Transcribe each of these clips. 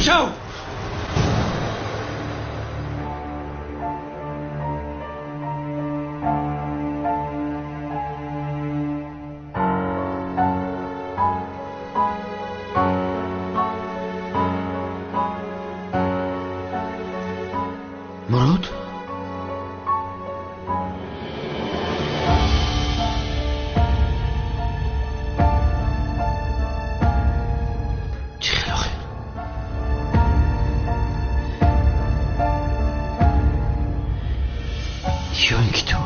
Таслим шав! Мурод? Чӣ хел охир? Ё ин ки ту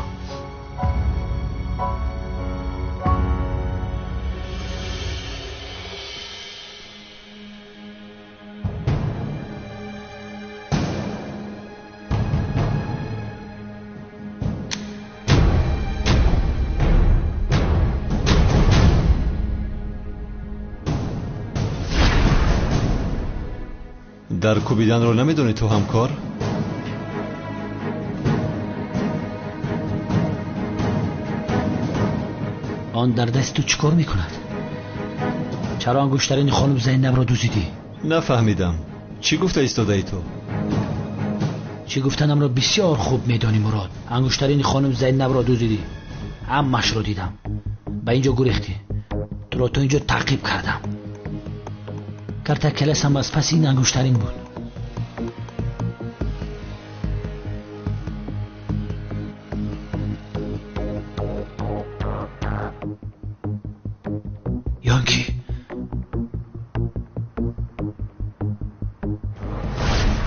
дар кӯбиданро намедонӣ ту ҳамкор? Он дар дасти ту чӣ кор мекунад? Чаро ангуштарини хонум Зайнабро дуздидӣ? Нафаҳмидам. Чӣ гуфта истодаӣ ту? Чӣ гуфтанамро бисёр хуб медонӣ, Мурод. Ангуштарини хонум Зайнабро дуздидӣ. Ҳамашро дидам. Ба инҷо гурехтӣ. Туро то инҷо таъқиб кардам. Карта келасам аз паси ин ангуштарин буд.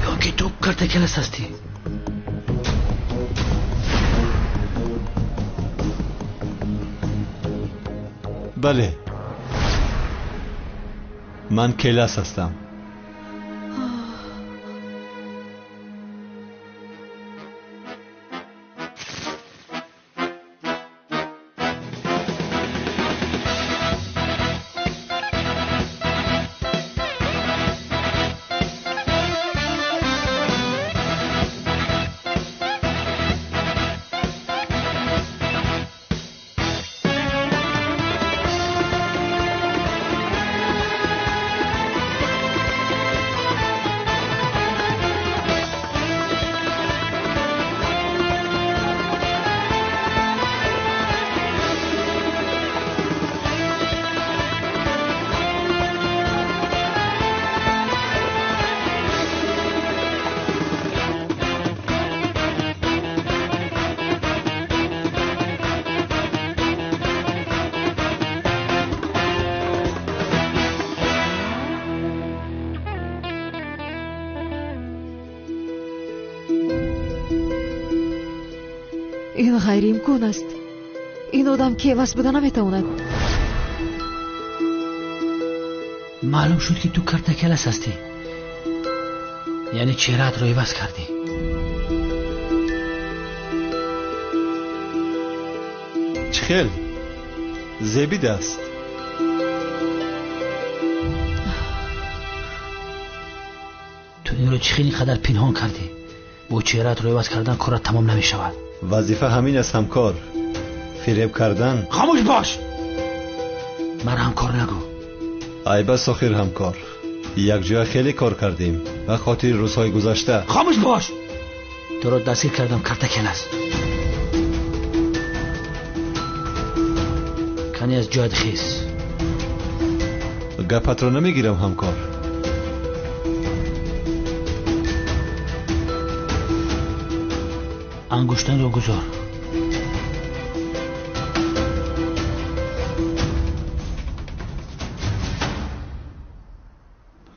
Ёнки ту карта келас ҳастӣ. Бале, ман келас ҳастам. Ин ғайриимкон аст. Ин одам келас буда наметавонад. Маълум шуд, ки ту карта келас ҳастӣ. Яъне чеҳраатро иваз кардӣ. Чӣ хел? Зебид аст. Ту инро чӣ хел ин қадар пинҳон кардӣ? Бо чеҳраатро иваз кардан корат тамом намешавад. Вазифа ҳамин аст, ҳамкор. Фиреб кардан. Хомӯш бош! Маро ҳамкор нагӯ. Айб аст охир, ҳамкор. Якҷоя хеле кор кардем ба хотири рӯзҳои гузашта. Хомӯш бош! Туро дастгир кардам, карта келас. Кани аз ҷоят хез. Гапатро намегирам, ҳамкор. Ангуштанро гузор.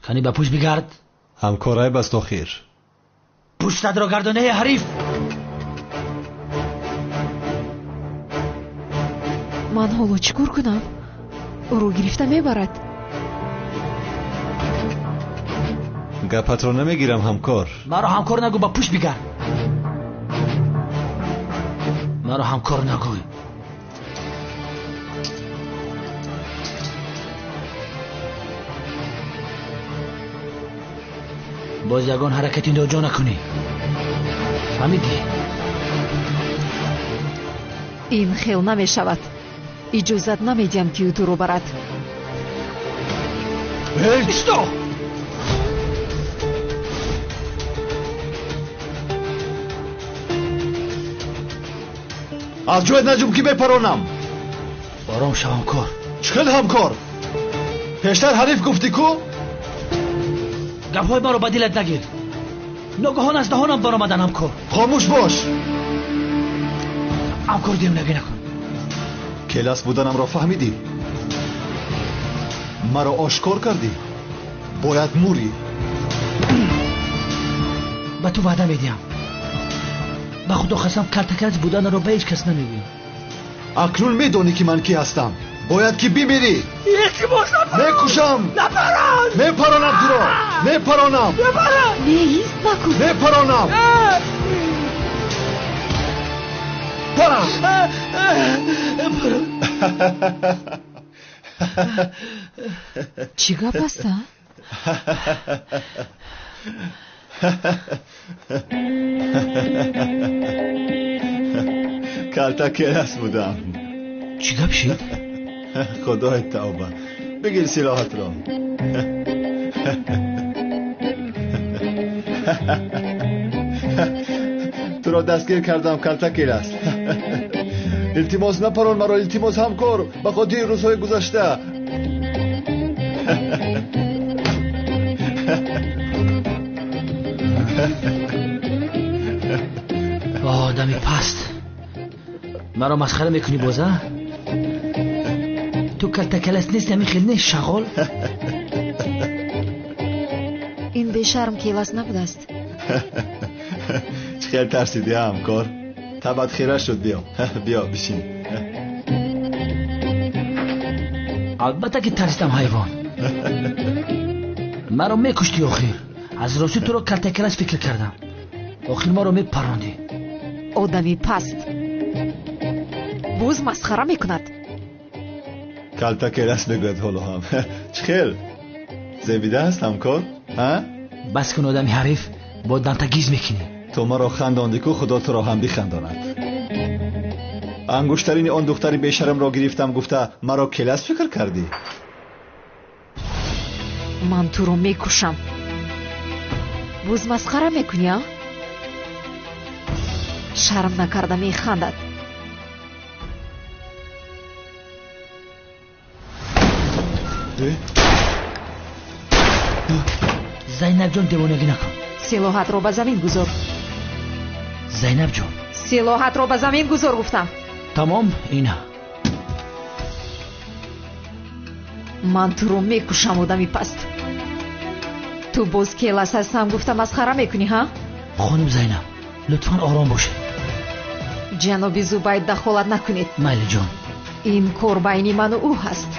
Кани ба пушт бигард. Ҳамкор, айб аст охир. Пуштатро гардонаи ҳариф. Ман ҳоло чӣ кор кунам? Ӯро гирифта мебарад. Гапатро намегирам, ҳамкор. Маро ҳамкор нагӯ, ба пушт бигард. Маро ҳамкор нагӯй. Боз ягон ҳаракати ноҷо накунӣ. Фаҳмидӣ? Ин хел намешавад. Иҷозат намедиҳам, ки ӯ туро барад. Исто! Аз ҷоят наҷум ки мепаронам. Ором шав ҳамкор. Чӣ хел ҳамкор? Пештар ҳариф гуфтӣ ку? Гапҳои маро ба дилат нагир. Ногаҳон аз даҳонам баромадан ҳамкор. Хомӯш бош. Ҳамкор, девонагӣ накун. Келас буданамро фаҳмидӣ? Маро ошкор кардӣ? Бояд мурӣ. Ба ту ваъда медиҳам. Ба худо қасам, калтакелас буданро ба ҳеҷ кас намегӯям. Акнун медонӣ ки ман кӣ ҳастам. Бояд ки бимирӣ. Илтимос, напарон. Мекушам. Напарон. Мепаронам туро. Мепаронам. Напарон. Не, ист накун. Мепаронам. Парам. Парам. Чӣ гап аст, а? Калтакелас будам. Чӣ гап шид? Худои тавба, бигир силоҳатро. Туро дастгир кардам, калтакелас. Илтимос, напарон маро, илтимос ҳамкор, ба хотири рӯзҳои гузашта. Одами паст, маро масхара мекунӣ боз, а? Ту калтакелас нести, ҳамин хел нест, шағол? Ин бешарм келас набудааст. Чӣ хел тарсидӣ, ҳамкор? Табат хира шуд. Биё, биё бишин. Албатта ки тарсидам, ҳайвон. Маро мекуштӣ охир. Аз ростӣ туро калтакелас фикр кардам. Охир маро мепарондӣ. Одами паст боз масхара мекунад. Калтакелас мегӯяд ҳоло ҳам. Чӣ хел зебида аст ҳамкор, ҳа? Бас кун, одами ҳариф, бо дантагиз мекунӣ. Ту маро хандондӣ ку, худо туро ҳам бихандонад. Ангуштарини он духтари бешарамро гирифтам гуфта маро келас фикр кардӣ? Ман туро мекушам. Боз масхара мекунӣ, а? Шарм накарда механдад. Зайнабҷон, девонагӣ накун. Силоҳатро ба замин гузор. Зайнабҷон, силоҳатро ба замин гузор гуфтам. Тамом, ина. Ман туро мекушам, одами паст. Ту боз келас ҳастам гуфта масхара мекунӣ, ҳа? Хонум Зайнаб, лутфан ором бошед. Ҷаноби Зубайд, дахолат накунед. Майли ҷон. Ин кор байни ману ӯ ҳаст.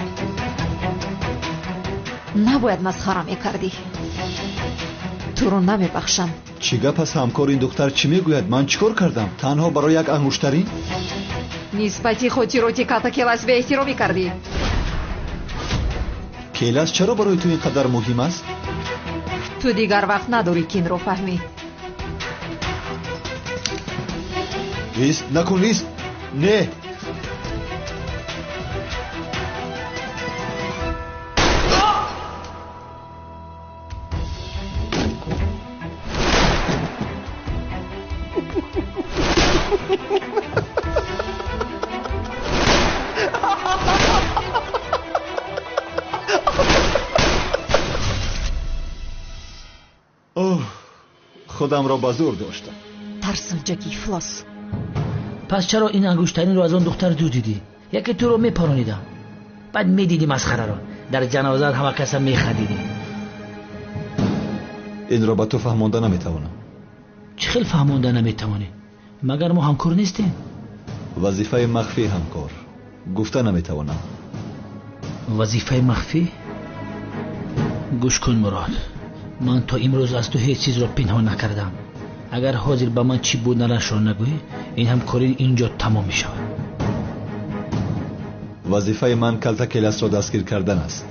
Набояд масхара мекардӣ. Туро намебахшам. Чӣ гап аст ҳамкор? Ин духтар чӣ мегӯяд? Ман чӣ кор кардам? Танҳо барои як ангуштарин? Нисбати хотироти калтакелас беэҳтиромӣ кардӣ. Келас чаро барои ту ин қадар муҳим аст? Ту дигар вақт надорӣ ки инро фаҳмӣ. Ист накун, ист. Не. Худамро ба зӯр доштам. Тарсончаки ифлос. Пас чаро ин ангуштаринро аз он духтар дуздидӣ? Яке туро мепаронидам, баъд медидӣ масхараро. Дар ҷанозаат ҳама каса механдидӣ. Инро ба ту фаҳмонда наметавонам. Чӣ хел фаҳмонда наметавонӣ? Магар мо ҳамкор нестем? Вазифаи махфӣ, ҳамкор, гуфта наметавонам. Вазифаи махфӣ? Гӯш кун, Мурод, ман то имрӯз аз ту ҳеҷ чизро пинҳон накардам. Агар ҳозир ба ман чӣ буданашро нагӯӣ, ин ҳамкорӣ инҷо тамом мешавад. Вазифаи ман калтакеласро дастгир кардан аст.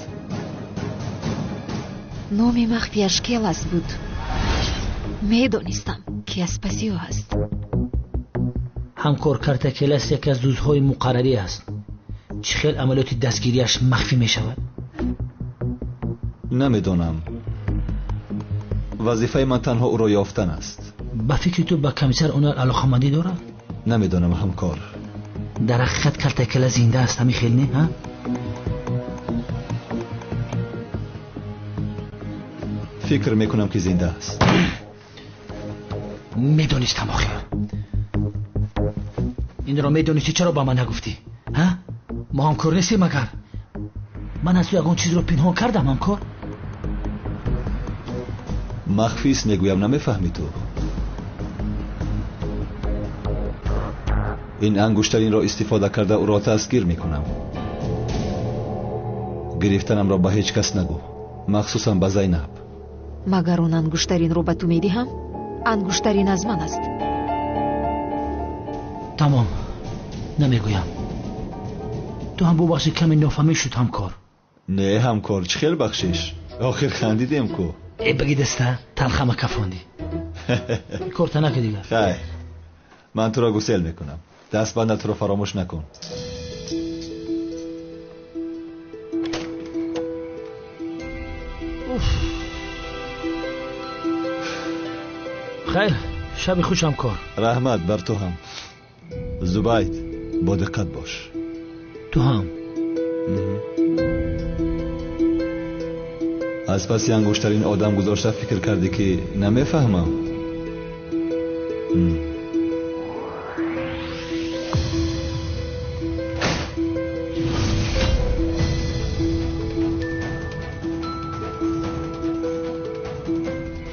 Номи махфияш Келас буд. Медонистам, ки аз паси ӯ ҳаст. Ҳамкор, калтакелас яке аз дузҳои муқаррарӣ аст. Чӣ хел амалиёти дастгириаш махфӣ мешавад? Намедонам. Вазифаи ман танҳо ӯро ёфтан аст. Ба фикри ту ба комиссар Онар алоқамандӣ дорад? Намедонам, ҳамкор. Дар ҳақиқат калтакела зинда аст, ҳамин хел не, ҳа? Фикр мекунам ки зинда аст. Медонистам охир. Инро медонисти, чаро ба ман нагуфтӣ? Ҳа? Мо ҳамкор нестем магар? Ман аз ту ягон чизро пинҳон кардам, ҳамкор? Махфист мегӯям, намефаҳмӣ ту. Ин ангуштаринро истифода карда ӯро дастгир мекунам. Гирифтанамро ба ҳеҷ кас нагӯ, махсусан ба Зайнаб. Магар он ангуштаринро ба ту медиҳам? Ангуштарин аз ман аст. Тамом, намегӯям. Ту ҳам бубахши, каме нофаҳмӣ шуд, ҳамкор. Не, ҳамкор, чӣ хел бахшиш? Охир хандидем ку. Э, баги даста, талхама кафондӣ. Корта нака дигар. Хайр, ман туро гусел мекунам. Дастбандатро фаромӯш накун. Хайр, шаби хуш, ҳамкор. Раҳмат бар ту ҳам. Зубайд, бо диққат бош. Ту ҳам. Аз паси ангуштарин одам гузошта фикр кардӣ ки намефаҳмам?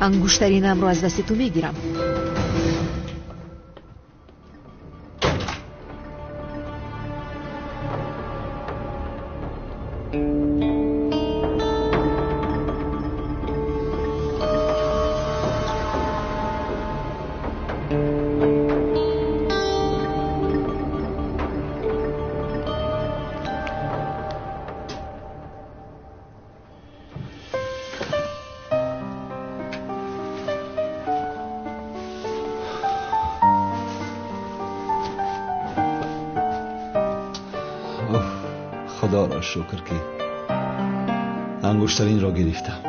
Ангуштаринамро аз дасти ту мегирам. Худоро шукр ки ангуштаринро гирифтам.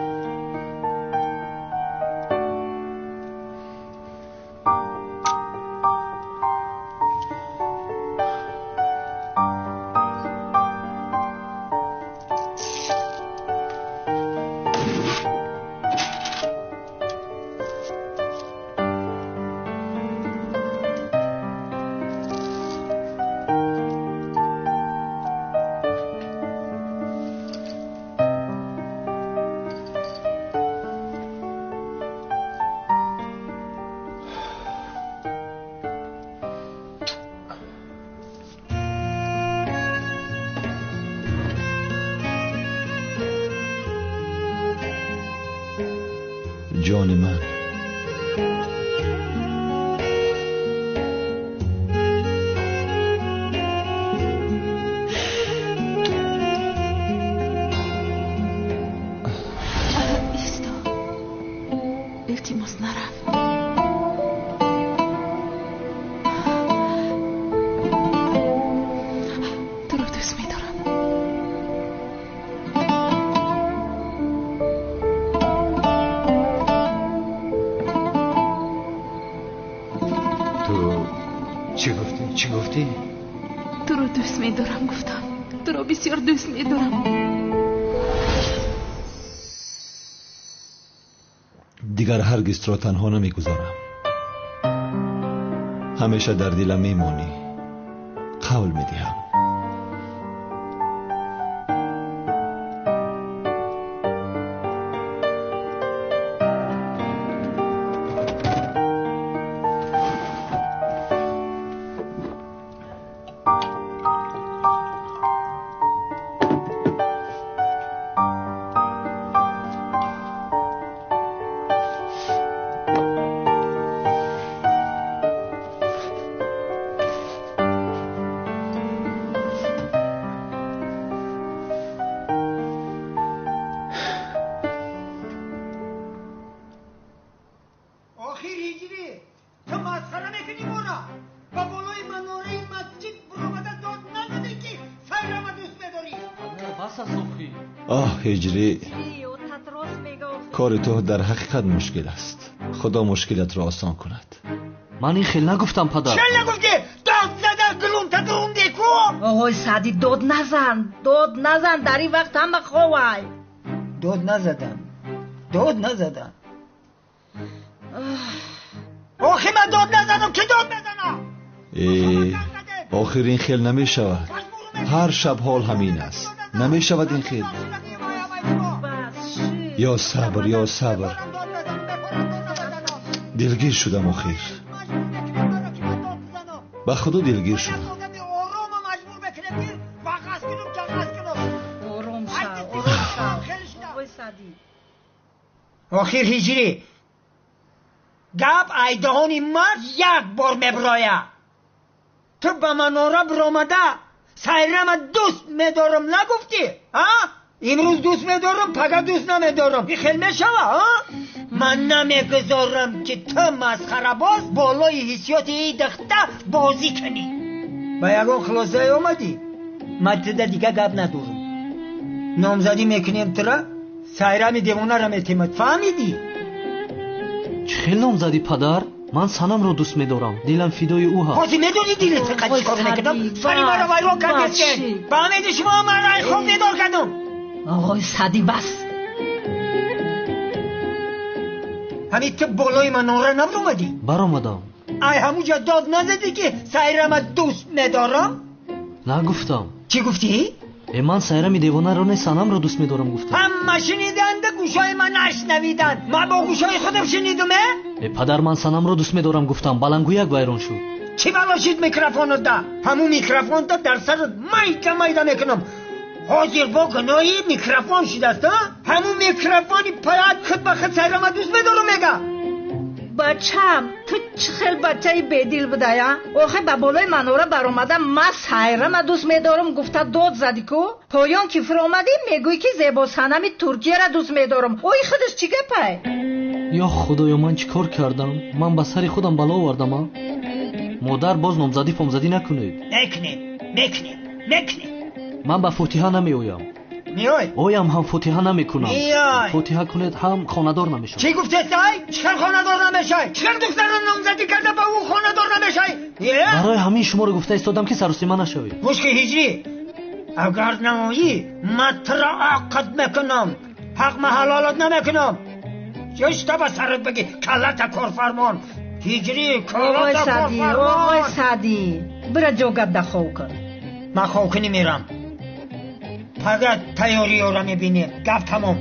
Ҷони ман, Исто, илтимос, нарав. Туро дӯст медорам. Ту чӣ гуфтӣ? Чӣ гуфтӣ? Туро дӯст медорам, гуфтам. Туро бисёр дӯст медорам. Дигар ҳаргиз туро танҳо намегузорам. Ҳамеша дар дилам мемонӣ. Қавл медиҳам. Оҳ, ҳиҷрӣ, кори ту дар ҳақиқат мушкил аст. Худо мушкилатро осон кунад. Ман ин хел нагуфтам, падар. Чел нагуфтӣ? Дод зада гулумта дум деку. Оғои Саъдӣ, дод назан, дод назан, дар ин вақт ҳама ховай. Дод назадам, дод назадам. Охи ман дод назадам, ки дод мезанам? Охир ин хел намешавад. Ҳар шаб ҳол ҳамин аст. Намешавад ин хел. Ё сабр, ё сабр. Дилгир шудам охир. Ба худо дилгир шудам. Охир ҳиҷрӣ гап айдаҳони мард як бор меброя. Ту ба манора биромада сайрама дӯст медорам нагуфтӣ? А? Имрӯз дӯст медорам, пага дӯст намедорам. Ин хел мешава, а? Ман намегузорам ки ту масхарабоз болои ҳиссиёти ин духта бозӣ кунӣ. Ба ягон хулосае омадӣ? Ман туда дига гап надорам. Номзадӣ мекунем тура, сайрами девонаро метемад. Фаҳмидӣ? Чӣ хел номзадӣ, падар? Ман Санамро дӯст медорам, дилам фидои ӯ ҳаст. Ҳозир медонӣ дилат фақат чӣ кор мекардам? Сари маро вайрон кардестен. Фаҳмидӣ шумо маро ай хоб бедор кардам. Оғои Саъдӣ, бас. Ҳамин ту болои манора набаромадӣ? Баромадам. Ай ҳамуҷа дод назадӣ ки сайрама дӯст медорам? Нагуфтам. Чӣ гуфтӣ? Ман сайрами девонаро не, Санамро дӯст медорам гуфтам. Ҳама шуниданд, гӯшҳои ман нашнавиданд. Ман бо гӯшҳои худам шунидум, э? Падар, ман Санамро дӯст медорам гуфтам, балангӯяк вайрон шуд. Чӣ бало шид микрофонот да? Ҳамун микрофонта дар сарат майда майда мекунам. Ҳозир бо гуноҳи микрофон шудааст, а? Ҳамун микрофони паят худ ба худ сайрама дӯст медорам мега. Бачам, ту чӣ хел бачаи бедил будая? Охир ба болои манора баромада ман сайрама дӯст медорам гуфта дод задӣ ку? Поён ки фуромадӣ мегӯӣ ки зебосанами Туркияро дӯст медорам. Ои худаш чӣ гапай? Ё худоё, ман чӣ кор кардам? Ман ба сари худам бало овардам, а? Модар, боз номзадӣ помзадӣ накунед. Мекунем, мекунем, мекунем. Ман ба фотиҳа намеоям. Меой? Оям ҳам фотиҳа намекунам. Меой. Фотиҳа кунед ҳам хонадор намешавам. Чӣ гуфтестай? Чӣ хел хонадор намешавӣ? Чӣ хел духтарро номзадӣ карда ба ӯ хонадор намешавӣ? Барои ҳамин шуморо гуфта истодам ки сарусима нашавед. Гӯш ки ҳиҷрӣ, агар наоӣ ман туро ақд мекунам. Ҳақ ма ҳалолат намекунам. Чишта ба сарат бигӣ каллата корфармон. Ҳиҷрӣ, каллата корфармон. Оғои Саъдӣ, бира ҷогат да хов кун. Ман ховкунӣ мерам. Пага тайёриёро мебинем. Гап тамом.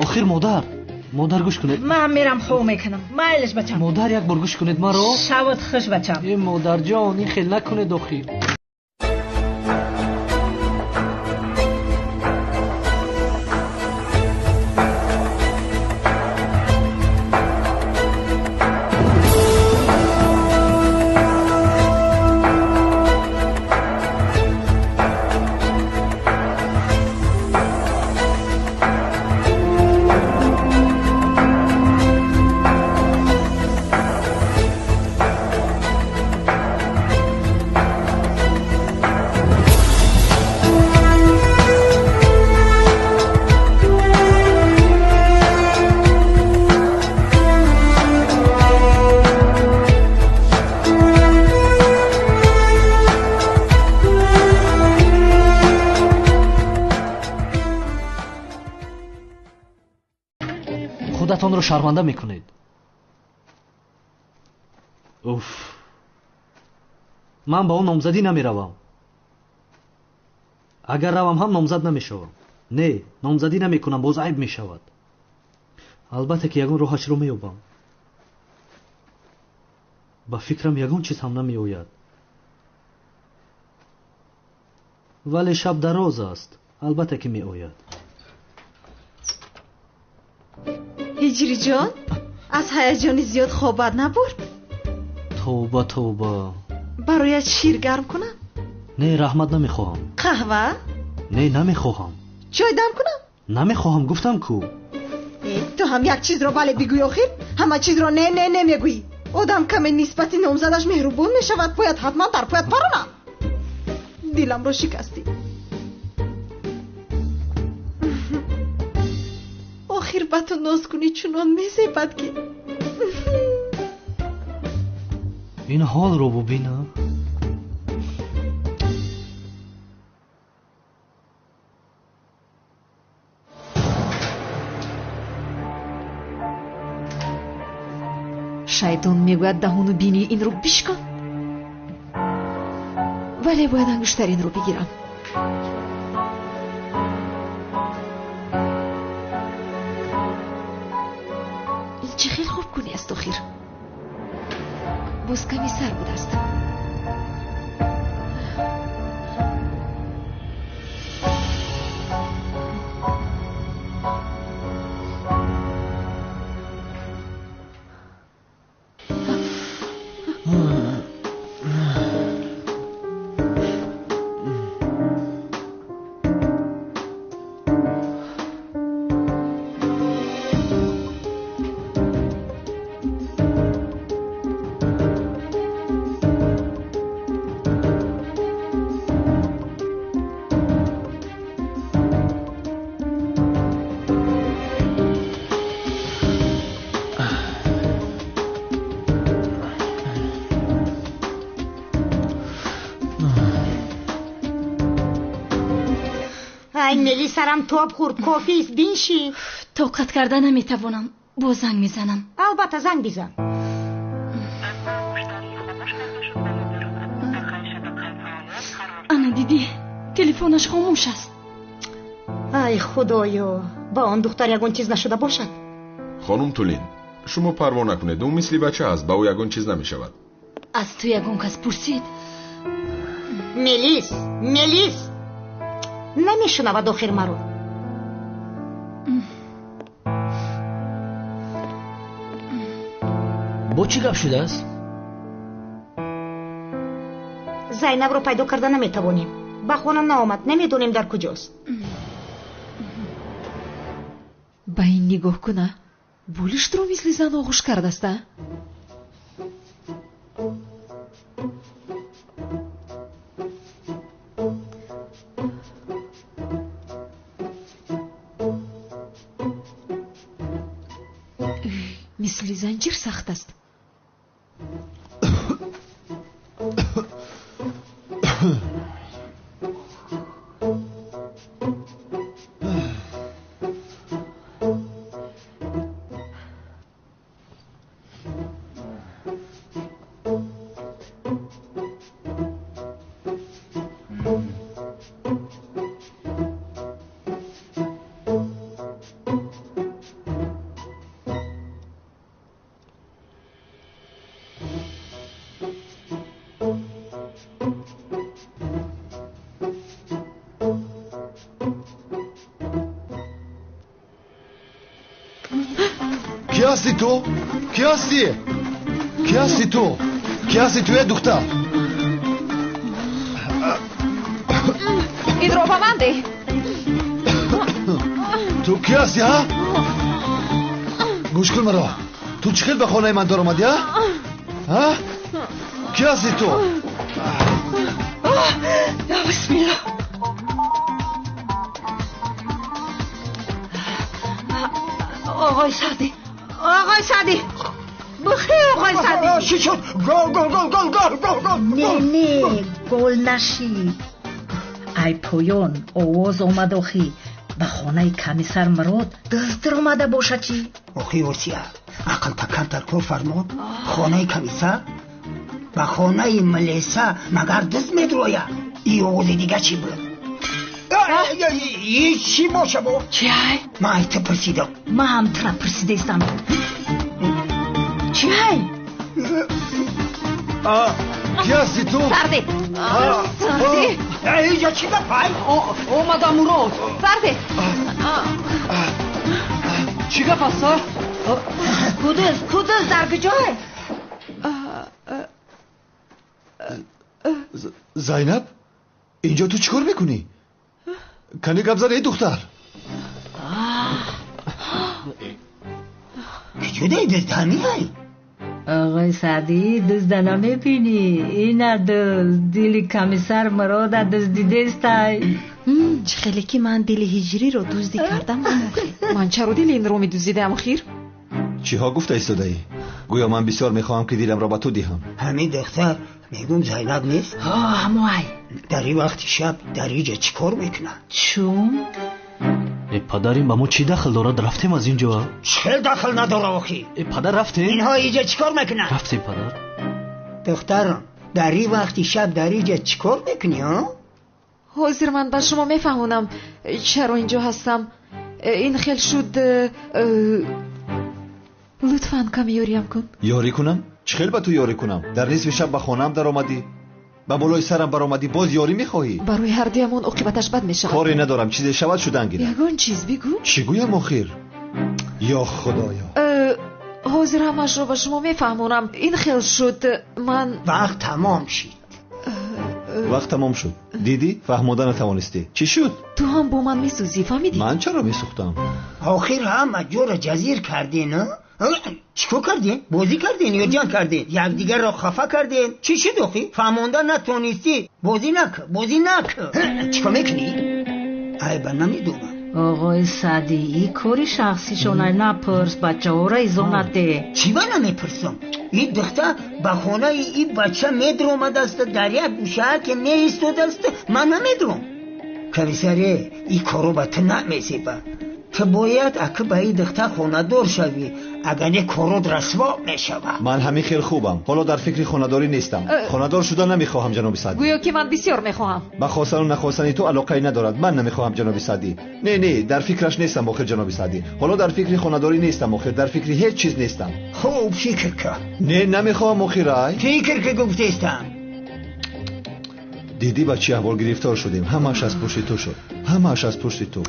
Охир модар, модар гӯш кунед. Ман мерам хов мекунам. Майлаш бачам. Модар, як бор гӯш кунед маро. Шавот хуш бачам. Э модарҷон, ин хел накунед охир. Худатонро шарманда мекунед. Уф, ман ба он номзадӣ намеравам. Агар равам ҳам номзад намешавам. Не, номзадӣ намекунам, боз айб мешавад. Албатта ки ягон роҳашро меёбам. Ба фикрам ягон чиз ҳам намеояд. Вале шаб дароз аст, албатта ки меояд. Ҳиҷриҷон, аз ҳаяҷони зиёд хобат набурд? Тавба, тавба. Бароят шир гарм кунам? Не, раҳмат, намехоҳам. Қаҳва? Не, намехоҳам. Чой дам кунам? Намехоҳам, гуфтам ку. Ту ҳам як чизро бале бигӯй охир, ҳама чизро не не не мегӯӣ. Одам каме нисбати номзадаш меҳрубон мешавад, бояд ҳатман дар поят паронам. Диламро шикастӣ. Охир ба ту ноз кунӣ чунон мезебад ки. Ин ҳолро бубина. Шайтон мегӯяд даҳону бинии инро бишкан, вале бояд ангуштаринро бигирам. Ин чӣ хел хобкунӣ аст охир? Боз ками сар будааст. Мели сарам тоб хӯрд, кофист, биншин. Тоқат карда наметавонам, боз занг мезанам. Албатта занг бизан. Ана дидӣ, телефонаш хомӯш аст. Ай худоё, ба он духтар ягон чиз нашуда бошад. Хонум Тулин, шумо парво накунед, ӯ мисли бача аст, ба ӯ ягон чиз намешавад. Аз ту ягон кас пурсид? Мелис, Мелис, намешунавад охир маро. Бо чӣ гап шудааст? Зайнабро пайдо карда наметавонем. Ба хона наомад, намедонем дар куҷост. Ба ин нигоҳ куна, болиштро мисли зан оғӯш кардааст, а? Мисли занҷир сахт аст. Ки ҳасти ту? Ки ҳасти? Ки ҳасти ту? Ки ҳасти ту, э духтар? Инро ба ман деҳ. Ту ки ҳасти, ҳа? Гӯш кун маро. Ту чӣ хел ба хонаи ман даромадӣ, ҳа? Ҳа? Ки ҳасти ту? Я бисмилла. Оғои Саъдӣ, оғои Саъдӣ, бухе оғои Саъдӣ. Чӣ шуд? Гол, гол, гол, гол, гол, гол, гол. Не, не, гол нашид. Ай поён овоз омад охи. Ба хонаи комиссар Мурод дузд омада бошад чӣ? Охи Осия, ақл такантар кор фармод. Хонаи комиссар ба хонаи милиса магар дузд медрояд? И овози дига чӣ буд? И чӣ боша бо? Чӣ ай? Ман ай ту пурсидам. Ман ҳам тура пурсидаистам. Чӣ ай? Ки ҳасти ту? Сарде! Сарде! Инҷа чӣ гап ай? Омадам Мурод. Сарде! Чӣ гап аст, а? Кудуз, кудуз дар куҷое? Зайнаб, инҷо ту чӣ кор мекунӣ? Кани гап зан, эй духтар. Куҷодаи дузд ҳамин ай? Оғои Саъдӣ, дузда намебинӣ? Ина дузд, дили комиссар Мурода дуздидестай. Чӣ хеле ки ман дили ҳиҷриро дуздӣ кардам, ҳамон хел. Ман чаро дили инро медуздидаам охир? Чиҳо гуфта истодаӣ? Гӯё ман бисёр мехоҳам ки диламро ба ту диҳам. Ҳамин духтар мегӯм Зайнаб нест? Ҳа, ҳамоай. Дар ин вақти шаб дар иҷа чӣ кор мекунад? Чун? Э падар, ин ба мо чӣ дахл дорад? Рафтем аз ин ҷо. Чӣ дахл надора охи? Э падар, рафтем. Инҳо иҷа чӣ кор мекунанд? Рафтем падар. Духтарам, дар ин вақти шаб дар иҷа чӣ кор мекунӣ, ҳа? Ҳозир ман ба шумо мефаҳмонам чаро инҷо ҳастам. Ин хел шуд. Лутфан каме ёриям кун. Ёрӣ кунам? Чӣ хел ба ту ёрӣ кунам? Дар нисфи шаб ба хонаам даромадӣ, ба болои сарам баромадӣ, боз ёрӣ мехоҳӣ? Барои ҳардуямон оқибаташ бад мешавад. Коре надорам, чизе шавад шудан гирад. Ягон чиз бигӯ. Чӣ гӯям охир? Ё худоё. Ҳозир ҳамашро ба шумо мефаҳмонам. Ин хел шуд, ман вақт тамом шид. Вақт тамом шуд. Дидӣ, фаҳмода натавонистӣ. Чӣ шуд? Ту ҳам бо ман месӯзӣ, фаҳмидӣ? Ман чаро месӯхтам? Охир ҳама ҷоро ҷазир кардин, чӣ кор кардин? Бозӣ кардин ё ҷанг кардин? Якдигарро хафа кардин? Чӣ шуд охи? Фаҳмонда натонистӣ. Бозӣ накун, бозӣ накун. Чӣ кор мекунӣ? Айба намедонам. Оғои Саъдӣ, ин кори шахсишона напурс, бачаҳоро изо наде. Чӣ ба намепурсам? Ин духтар ба хонаи ин бача медромадааст, дар як гӯшаа ки меистодааст, ман намедурам. Комиссаре, ин коро ба ту намезебад. Ту бояд аки ба ин духтар хонадор шавӣ, агар не корот расво мешавад. Ман ҳамин хел хубам. Ҳоло дар фикри хонадорӣ нестам. Хонадор шуда намехоҳам, ҷаноби Саъдӣ. Гӯё ки ман бисёр мехоҳам. Ба хостану нахостани ту алоқае надорад. Ман намехоҳам, ҷаноби Саъдӣ. Не, не, дар фикраш нестам охир, ҷаноби Саъдӣ. Ҳоло дар фикри хонадорӣ нестам охир, дар фикри ҳеҷ чиз нестам. Хуб фикр кун. Не, намехоҳам охир, ай. Фикр ки гуфтестам. Дидӣ ба чӣ аҳвол гирифтор шудем? Ҳамааш аз пушти ту шуд. Ҳамааш аз пушти ту.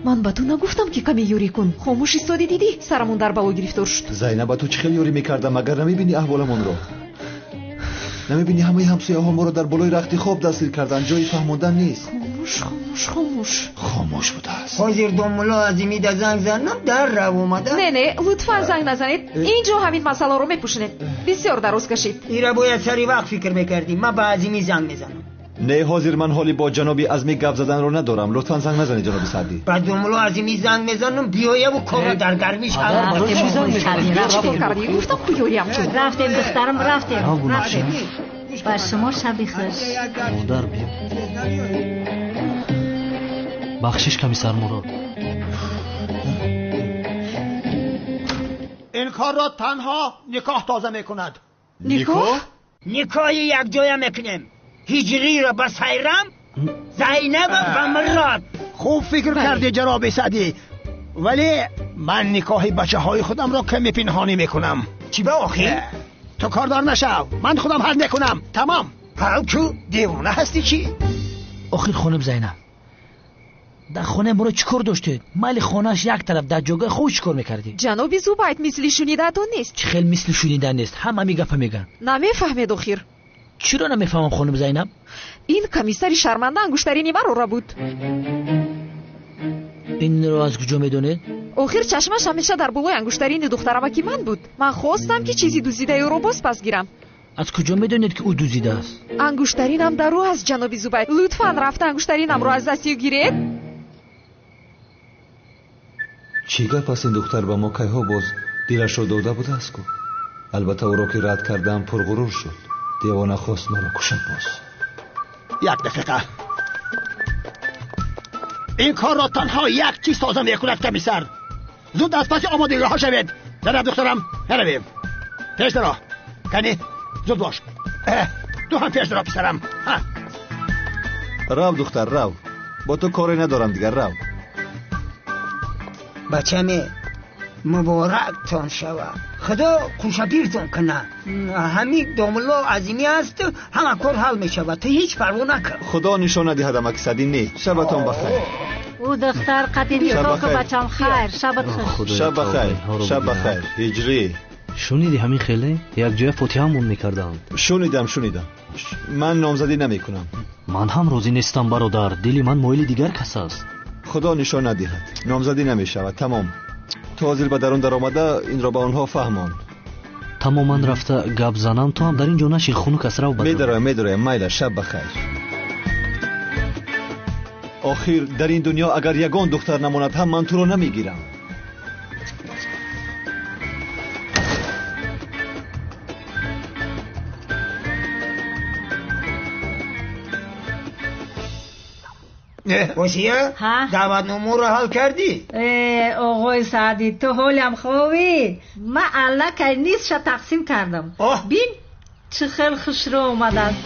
Ман ба ту нагуфтам ки каме ёрӣ кун. Хомӯш истодӣ, дидӣ? Сарамон дар бало гирифтор шуд. Зайнаб, ба ту чӣ хел ёрӣ мекардам? Агар намебинӣ аҳволамонро? Намебинӣ ҳамаи ҳамсояҳо моро дар болои рахти хоб дастгир карданд? Ҷои фаҳмондан нест. Хомӯш, хомӯш, хомӯш. Хомӯш будааст. Ҳозир домулло Азимида занг занам, дар рав омада. Не, не, лутфан занг назанед. Инҷо ҳамин масъаларо мепӯшонед. Бисёр дароз кашид. Ира бояд сари вақт фикр мекардӣ. Ман ба Азимӣ занг мезанам. Не, ҳозир ман ҳоли бо ҷаноби Азмӣ гап заданро надорам. Лутфан занг назанед, ҷаноби Саъдӣ. Ба домулло Азимӣ занг мезанам, биёяву корро дар гармӣ Гуфтам ку ёриям кун. Рафтем, духтарам, рафтем. Рафтем. Ба шумо шаби хуш. Модар, биё. Бахшиш, комиссар Мурод. Ин корро танҳо никоҳ тоза мекунад. Никоҳ? Никоҳи якҷоя мекунем. Ҳиҷриро ба Сайрам, Зайнаба ба Мурод. Хуб фикр кардӣ, ҷаноби Саъдӣ, вале ман никоҳи бачаҳои худамро каме пинҳонӣ мекунам. Чӣ ба охир? Ту кордор нашав, ман худам ҳал мекунам. Тамом. Ҳал ку, девона ҳастӣ чӣ? Охир хонум Зайнаб, дар хонаи моро чӣ кор доштед? Майли хонааш як тараф, дар ҷойгоҳи худ чӣ кор мекардӣ? Ҷаноби Зубайд, мисли шунидаатон нест. Чӣ хел мисли шунида нест? Ҳама ҳамин гапа мегӯянд. Намефаҳмед охир. Чиро намефаҳмам, хонум Зайнаб? Ин комиссари шарманда ангуштарини маро рабуд. Инро аз куҷо медонед? Охир чашмаш ҳамеша дар болои ангуштарини духтарамаки ман буд. Ман хостам ки чизи дуздидаи ӯро боз пас гирам. Аз куҷо медонед ки ӯ дуздидааст? Ангуштаринам дар ӯ аст, ҷаноби Зубайд. Лутфан рафта ангуштаринамро аз дасти ӯ гиред. Чӣ гап аст? Ин духтар ба мо кайҳо боз дилашро дода будааст ку. Албатта ӯро ки рад кардам, пурғурур шуд. Девона хост маро кушад боз. Як дақиқа. Ин корро танҳо як чиз тоза мекунад, комиссар. Зуд аз паси омодагиҳо шавед. Зайнаб духтарам, наравем. Пеш даро. Кани, зуд бош. Ту ҳам пеш даро, писарам. Рав, духтар, рав. Бо ту коре надорам дигар, рав. Бачаме, муборактон шавад. Худо хушапиртон кунад. Ҳамин домулло Азимӣ аст, ҳама кор ҳал мешавад. Ту ҳеҷ парво накун. Худо нишон надиҳад, амаки Саъдӣ. Не, шабатон бахайр. Ӯ духтар қати никоҳ ку, бачам. Хайр, шабат хуш. Шаб бахайр, шаб бахайр. Ҳиҷрӣ. Шуниди ҳамин хеле? Якҷоя фотиҳамон мекарданд. Шунидам, шунидам. Ман номзадӣ намекунам. Ман ҳам розӣ нестам, бародар. Дили ман моили дигар кас аст. Худо нишон надиҳад. Номзадӣ намешавад. Тамом. Ту ҳозир ба дарун даромада инро ба онҳо фаҳмон. Тамоман рафта гап занам, ту ҳам дар ин ҷо нашин, хунук аст, рав ба. Медароям, медароям. Майла, шаб бахайр. Охир дар ин дунё агар ягон духтар намонад ҳам ман туро намегирам. Осия, даъватномаро ҳал кардӣ? Оғои Саъдӣ, ту ҳолям хобӣ? Ман аллакай нисфша тақсим кардам. Бин, чӣ хел хушрӯ омадааст.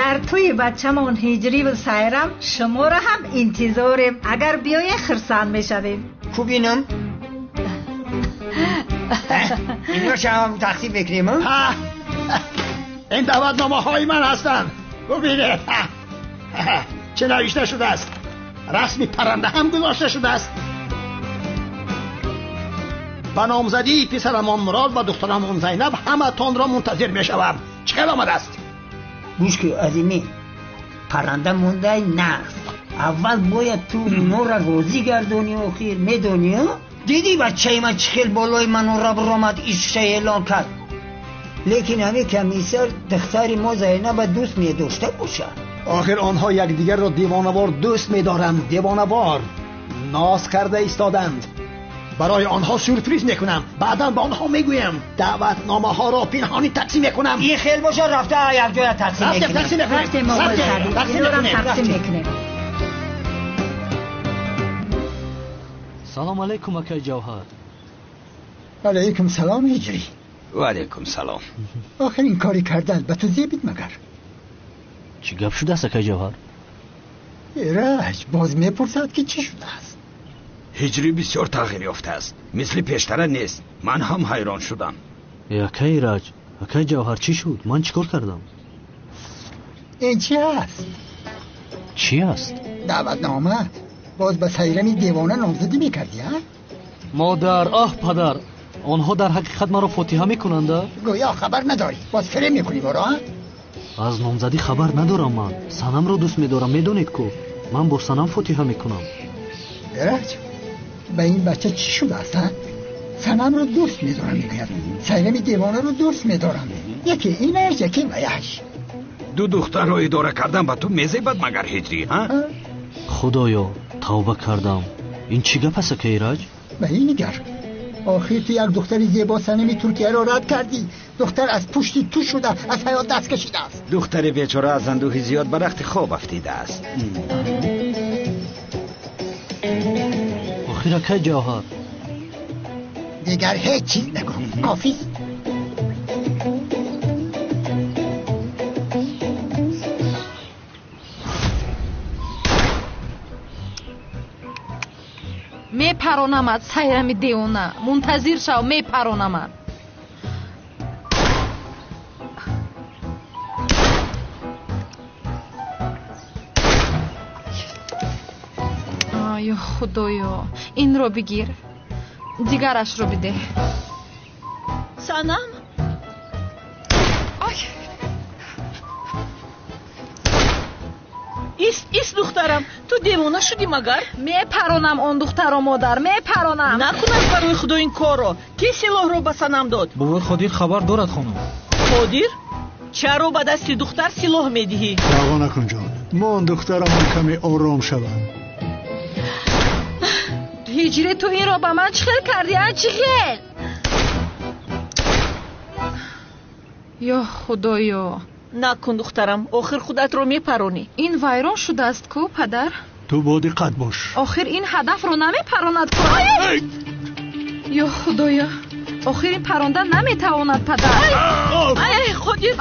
Дар тӯи бачамон Ҳиҷриву Сайрам шуморо ҳам интизорем. Агар биёед хурсанд мешавем. Ку бинам? Иношам тақсим мекунем? Ин даъватномаҳои ман ҳастанд. Бубинед, чӣ навишта шудааст. Расми парранда ҳам гузошта шудааст. Ба номзадии писарамон Мурод ва духтарамон Зайнаб ҳаматонро мунтазир мешавам. Чӣ хел омадааст? Гӯш ки азимӣ, парранда мондай нағз. Аввал бояд ту онора розӣ гардонӣ. Охир медонӣ, дидӣ бачаи ман чӣ хел болои манора биромад, ишша эълон кард. Лекин ҳамин комиссар духтари мо Зайнаба дӯст медошта бошад. Охир онҳо якдигарро девонавор дӯст медоранд. Девонавор ноз карда истоданд. Барои онҳо сюрприз мекунам. Баъдан ба онҳо мегӯям. Даъватномаҳоро пинҳонӣ тақсим мекунам. Ин хел боша, рафта якҷоя тақсим мекунем. Тақсим мекунем. Салом алейкум, акай Ҷавҳар. Алейкум салом, Ҳиҷрӣ. Ва алейкум салом. Охир ин кори кардан ба ту зебид магар? Чӣ гап шудааст, акай Ҷавҳар? Эраҷ боз мепурсад ки чӣ шудааст. Ҳиҷрӣ бисёр тағйир ёфтааст, мисли пештара нест. Ман ҳам ҳайрон шудам. Акай Эраҷ, акай Ҷавҳар, чӣ шуд? Ман чӣ кор кардам? Ин чӣ аст? Чӣ аст? Даъватнома. Боз ба Сайрами девона номзадӣ мекардӣ, а? Модар, аҳ падар, онҳо дар ҳақиқат маро фотиҳа мекунанд? Гӯё хабар надорӣ, боз фиреб мекунӣ моро, а? Аз номзадӣ хабар надорам. Ман Санамро дӯст медорам, медонед ку? Ман бо Санам фотиҳа мекунам. Эраҷ, ба ин бача чӣ шудааст, а? Санамро дӯст медорам мегӯяд, Сайрами девонаро дӯст медорам. Яке инаш, яке ваяш. Ду духтарро идора кардан ба ту мезебад магар, Ҳиҷрӣ, а? Худоё, тавба кардам. Ин чӣ гап аст, акай Эраҷ? Ба ин нигар, охир ту як духтари зебо Санами Туркияро рад кардӣ. Духтар аз пушти ту шуда аз ҳаёт даст кашидааст. Духтари бечора аз андӯҳи зиёд ба рахти хоб афтидааст. Охир акай Ҷавҳар, дигар ҳеҷ чиз нагӯ, кофист. Мепаронамад, Сайрами девона. Мунтазир шав, мепаронамад. Ё Худоё, инро бигир, дигарашро бидеҳ. Санам? Ист, ист, духтарам, ту девона шудӣ магар? Мепаронам он духтаро, модар, мепаронам. Накунад барои Худо ин корро. Ки силоҳро ба Санам дод? Бобои Қодир хабар дорад, хонум. Қодир? Чаро ба дасти духтар силоҳ медиҳӣ? Даъво накун, ҷон. Мон духтарамон каме ором шавад. Ҳиҷрӣ, ту инро ба ман чӣ хел кардӣ, а? Чӣ хел? Ё Худоё. Накун, духтарам, охир худатро мепаронӣ. Ин вайрон шудааст ку, падар? Ту бо диққат бош. Охир ин ҳадафро намепаронад ку. Ё Худоё, охир ин паронда наметавонад, падар. Ай, Қодир,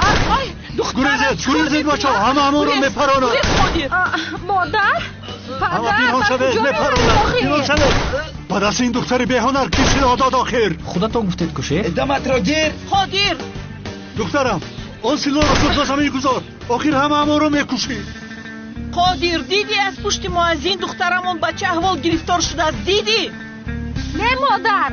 гурезед, гурезед, бачаҳо, ҳама ҳамонро мепаронад. Модар, ҳама пинҳон шавед, мепаронад. Пинҳон шавед. Ба дасти ин духтари беҳунар ки силоҳ дод охир? Худатон гуфтед ку, шеф. Даматро гир. Қодир. Духтарам, он силоҳро зуд ба замин гузор. Охир ҳама ҳамонро мекушӣ. Қодир, дидӣ аз пушти муаззин духтарамон ба чӣ аҳвол гирифтор шудааст? Дидӣ? Не, модар,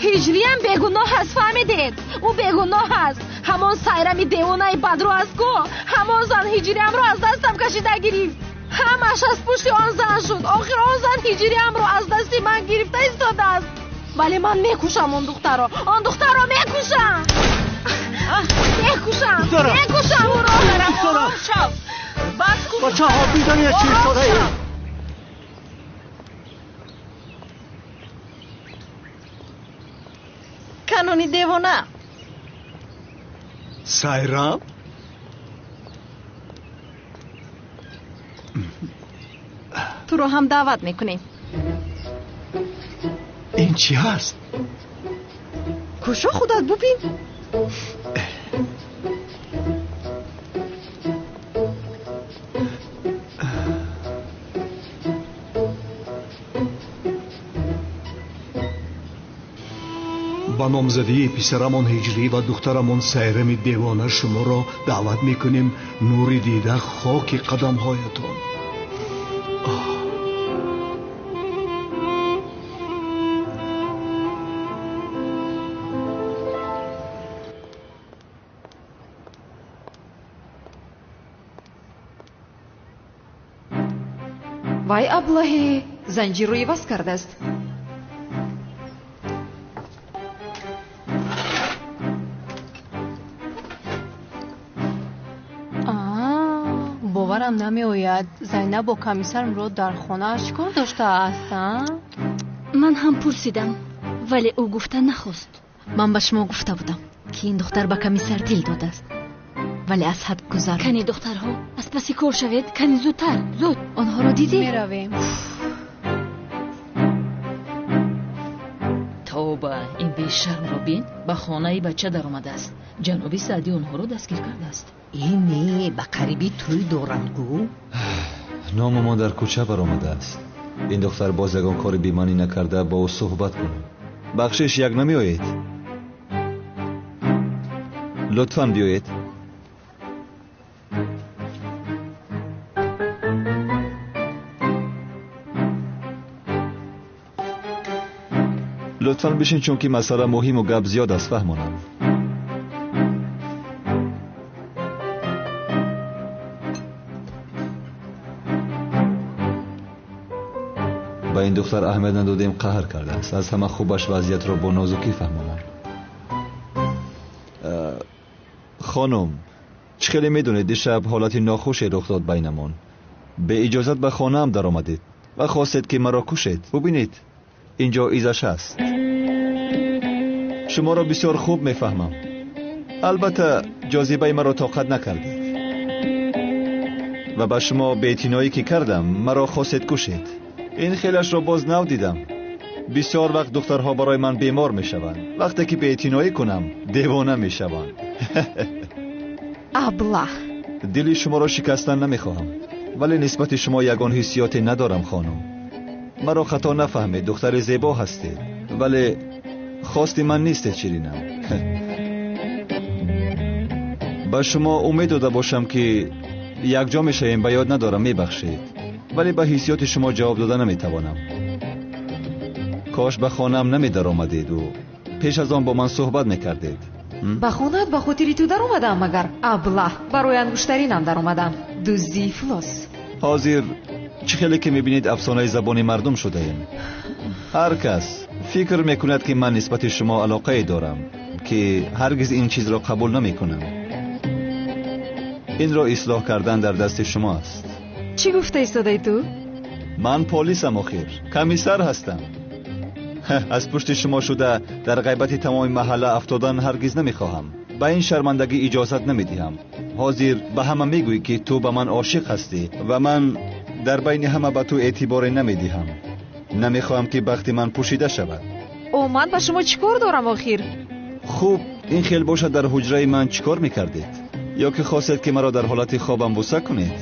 Ҳиҷриям бегуноҳ аст, фаҳмидед? Ӯ бегуноҳ аст. Ҳамон Сайрами девонаи бадрӯ аст ку, ҳамон зан Ҳиҷриямро аз дастам кашида гирифт. Ҳамаш аз пушти он зан шуд. Охир он зан Ҳиҷриямро аз дасти ман гирифта истодааст. Вале ман мекушам он духтарро, он духтарро мекушам, мекушам, мекушам ӯро. Бачаҳо, бидани чӣ истодаед? Канони девона. Сайрам? Туро ҳам даъват мекунем. Ин чӣ ҳаст? Кушо, худат бубин. Ба номзадии писарамон Ҳиҷрӣ ва духтарамон Сайрами девона шуморо даъват мекунем. Нури дида, хоки қадамҳоятон. Вай аблаҳе занҷирро иваз кардааст. Боварам намеояд, Зайнаб бо комиссар Мурод дар хонааш чӣ кор доштааст? Ман ҳам пурсидам, вале ӯ гуфта нахост. Ман ба шумо гуфта будам, ки ин духтар ба комиссар дил додааст, вале аз ҳад гузаронд. Кани духтарҳо, аз паси кор шавед, кани зудтар, зуд. Онҳоро дидӣ? Меравем. Тавба, ин бешармро бин, ба хонаи бача даромадааст. Ҷаноби Саъдӣ онҳоро дастгир кардааст. Ине ба қариби тӯй доранд гӯ. Ному мо дар кӯча баромадааст. Ин духтар боз ягон кори бемаънӣ накарда, бо ӯ суҳбат кунем. Бахшиш, як намеоед? Лутфан биёед. Лутфан бишин, чунки масъала муҳиму гап зиёд аст, фаҳмонам. Ба ин духтар аҳамият надодем, қаҳр кардааст. Аз ҳама хубаш вазъиятро бо нозукӣ фаҳмонам. Хонум, чӣ хеле медонед, дишаб ҳолати нохуше рух дод байнамон. Беиҷозат ба хонаам даромадед ва хостед, ки маро кушед. Бубинед, инҷо изаш ҳаст. Шуморо бисёр хуб мефаҳмам. Албатта, ҷозибаи маро тоқат накардед ва ба шумо беэътиноӣ ки кардам, маро хостед кушед. Ин хелашро боз нав дидам. Бисёр вақт духтарҳо барои ман бемор мешаванд. Вақте ки беэътиноӣ кунам, девона мешаванд. Аблаҳ! Дили шуморо шикастан намехоҳам, вале нисбати шумо ягон ҳиссиёте надорам, хонум. Маро хато нафаҳмед, духтари зебо ҳастед, вале хости ман нестед, ширинам. Ба шумо умед дода бошам, ки якҷо мешавем, ба ёд надорам, мебахшед, вале ба ҳиссиёти шумо ҷавоб дода наметавонам. Кош ба хонаам намедаромадеду пеш аз он бо ман суҳбат мекардед. Ба хонаат ба хотири ту даромадам, магар? Аблаҳ, барои ангуштаринам даромадам. Дуздии ифлос. Ҳозир чӣ хеле ки мебинед, афсонаи забони мардум шудаем. Ҳар кас фикр мекунад, ки ман нисбати шумо алоқае дорам, ки ҳаргиз ин чизро қабул намекунам. Инро ислоҳ кардан дар дасти шумо аст. Чӣ гуфта истодаи ту? Ман полисам, охир комиссар ҳастам. Аз пушти шумо шуда дар ғайбати тамоми маҳалла афтодан ҳаргиз намехоҳам. Ба ин шармандагӣ иҷозат намедиҳам. Ҳозир ба ҳама мегӯӣ, ки ту ба ман ошиқ ҳастӣ ва ман дар байни ҳама ба ту эътиборе намедиҳам. Намехоҳам, ки бахти ман пӯшида шавад. О, ман ба шумо чӣ кор дорам охир? Хуб, ин хел бошад, дар ҳуҷраи ман чӣ кор мекардед? Ё ки хостед, ки маро дар ҳолати хобам буса кунед?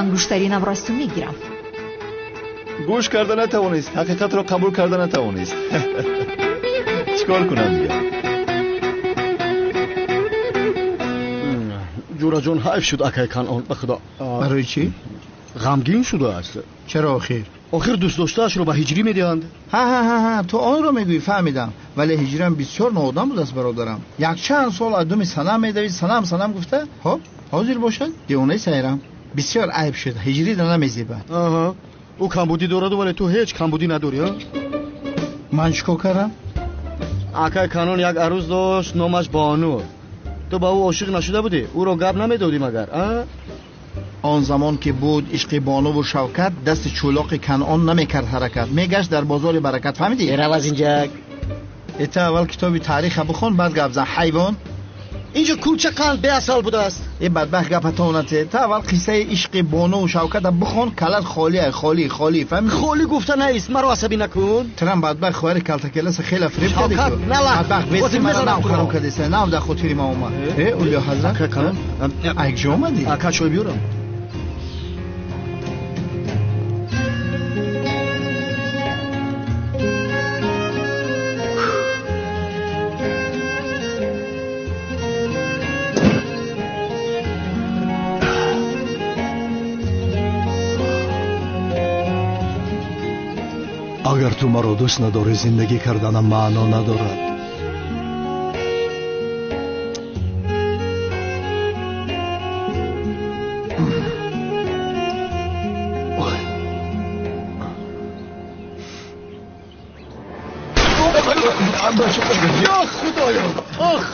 Ангуштаринамро аз ту мегирам. Гӯш карда натавонист, ҳақиқатро қабул карда натавонист. Чӣ кор кунам дигар? Ҷураҷон, ҳайф шуд акай Канъон, ба худо. Барои чӣ? Ғамгин шудааст. Чаро охир? Охир дӯстдоштаашро ба Ҳиҷрӣ медиҳанд. Ҳа, ту онро мегӯӣ, фаҳмидам. Вале Ҳиҷрам бисёр ноодам будааст, бародарам. Якчанд сол аз думи Санам медавид, Санам, Санам гуфта. Хоб, ҳозир бошад, девонаи Сайрам. Бисёр айб шуд, Ҳиҷриро намезебад. Аҳа, ӯ камбудӣ дораду, вале ту ҳеҷ камбудӣ надорӣ, а? Ман чӣ кор кардам? Акай Канон як арӯз дошт, номаш Бону. Ту ба ӯ ошиқ нашуда будӣ? Ӯро гап намедодӣ магар, а? Он замон ки буд ишқи бонуву Шавкат, дасти чӯлоқи Канъон намекард ҳаракат, мегашт дар бозори баракат. Фаҳмидӣ? Рав аз инҷа. Эта аввал китоби таъриха бихон, баъд гап зан, ҳайвон. Инҷо кулча қанд беасал будааст. Э бадбахт, гапатонате. Та аввал қиссаи ишқи бонуву Шавката бихон, калат холӣ, холӣ, холӣ. Фаҳмидӣ? Холӣ гуфта нест, маро асабӣ накун. Трам бадбахт, хоҳари калтакеласа хела фиреб кардӣ. Шавкат, нала. Бадбахт, вести мара нав хароб кардеса, нав дар хотири ма омад. Э, Улё ҳазрат, айкҷо омадӣ? Ака, чой биёрам? Агар ту маро дӯст надорӣ, зиндагӣ карданам маъно надорад. Ё Худоё! Ох,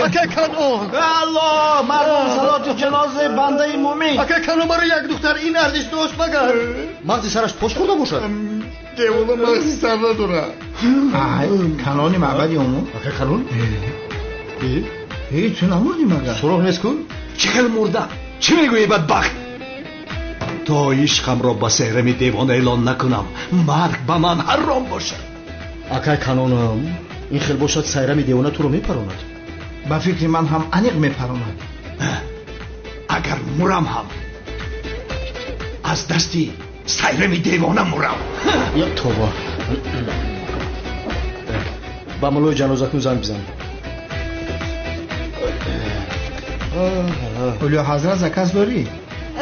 ака Канъон! Аллоҳ, мардум, салоти ҷанозаи бандаи мӯмин. Ака Канъон, маро як духтар ин арзиш дошт магар? Мағзи сараш пош хӯрда бошад? Девона мағзи сар надорад. Ай, Канъони маъбади омӯ. Ака Канъон? Э, ту намурдӣ магар? Суроғ нест ку? Чӣ хел мурда? Чӣ мегӯӣ, бадбахт? То ишқамро ба Сайрами девона эълон накунам, марг ба ман ҳаром бошад. Акай Канонам, ин хел бошад, Сайрами девона туро мепаронад. Ба фикри ман ҳам аниқ мепаронад. Агар мурам ҳам аз дасти Сайрами девона мурам. Я тоба. Ба муллои ҷанозакун занг бизан. Улё ҳазрат, заказ дорӣ?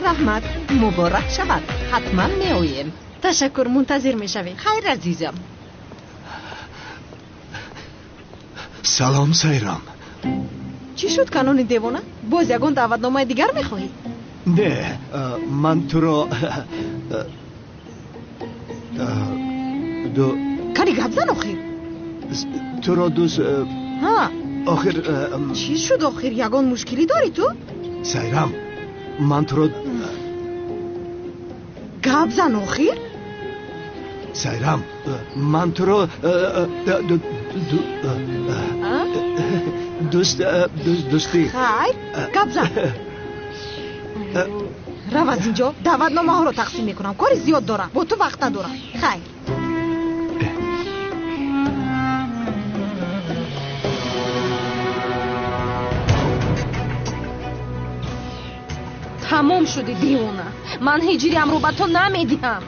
Раҳмат, муборак шавад, ҳатман меоем. Ташаккур, мунтазир мешавем. Хайр, азизам. Салом, Сайрам. Чӣ шуд, Канони девона? Боз ягон даъватномаи дигар мехоҳӣ? Не, ман туро Кани гап зан охир. Туро дӯст Ҳа. Охир. Чӣ шуд охир? Ягон мушкилӣ дорӣ ту? Сайрам, ман туро Гап зан охир. Сайрам, ман туро дӯст дӯстӣ. Хайр, гап зан. Рав аз инҷо, даъватномаҳоро тақсим мекунам, кори зиёд дорам, бо ту вақт надорам. Хайр. Тамом шуди, девона. Ман ҳиҷриамро ба ту намедиҳам.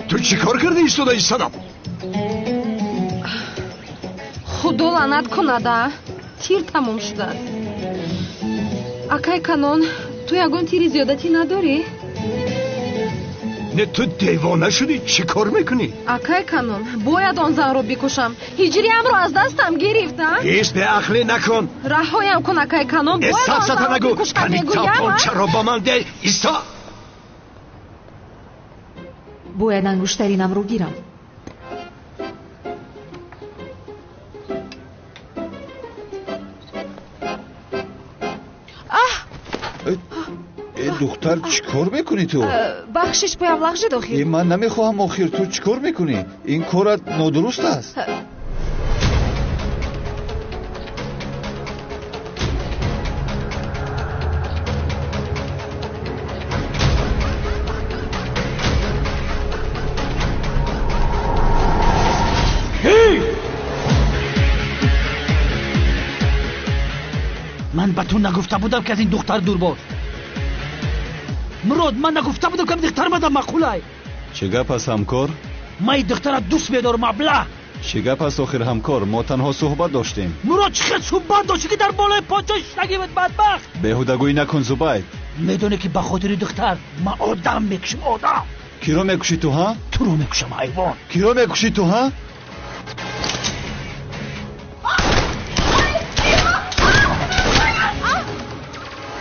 Ту чӣ кор кардӣ истодаи, Санам? Худо лаънат кунада, тир тамом шудааст. Акай Канон, ту ягон тири зиёдатӣ надорӣ? Не, ту девона шудӣ, чӣ кор мекунӣ? Акай Канон, бояд он занро бикушам. Ҳиҷриамро аз дастам гирифт, а? Ҳеҷ беақлӣ накун. Раҳоям кун, акай Канон, бояд он занро бикушам, мегӯям. Тапончаро ба ман деҳ, исто. Бояд ангуштаринамро гирам. Э, духтар, чӣ кор мекунӣ ту? Бахшиш, поям лағжид охир. Э, ман намехоҳам охир, ту чӣ кор мекунӣ? Ин корат нодуруст аст. Ман ба ту нагуфта будам, ки аз ин духтар дур бош? Мурод, ман нагуфта будам, ки духтар мада маъқулай? Чӣ гап аст, ҳамкор? Ман ин духтара дӯст медорам, абла. Чӣ гап аст охир ҳамкор? Мо танҳо суҳбат доштем. Мурод, чӣ хел суҳбат доштӣ ки дар болои подшоҳ шиштагӣ буд, бадбахт? Беҳудагӯӣ накун, Зубайд. Медонӣ ки ба хотири духтар ман одам мекушам, одам. Киро мекушӣ ту, ҳа? Туро мекушам, ҳайвон. Киро мекушӣ ту, ҳа?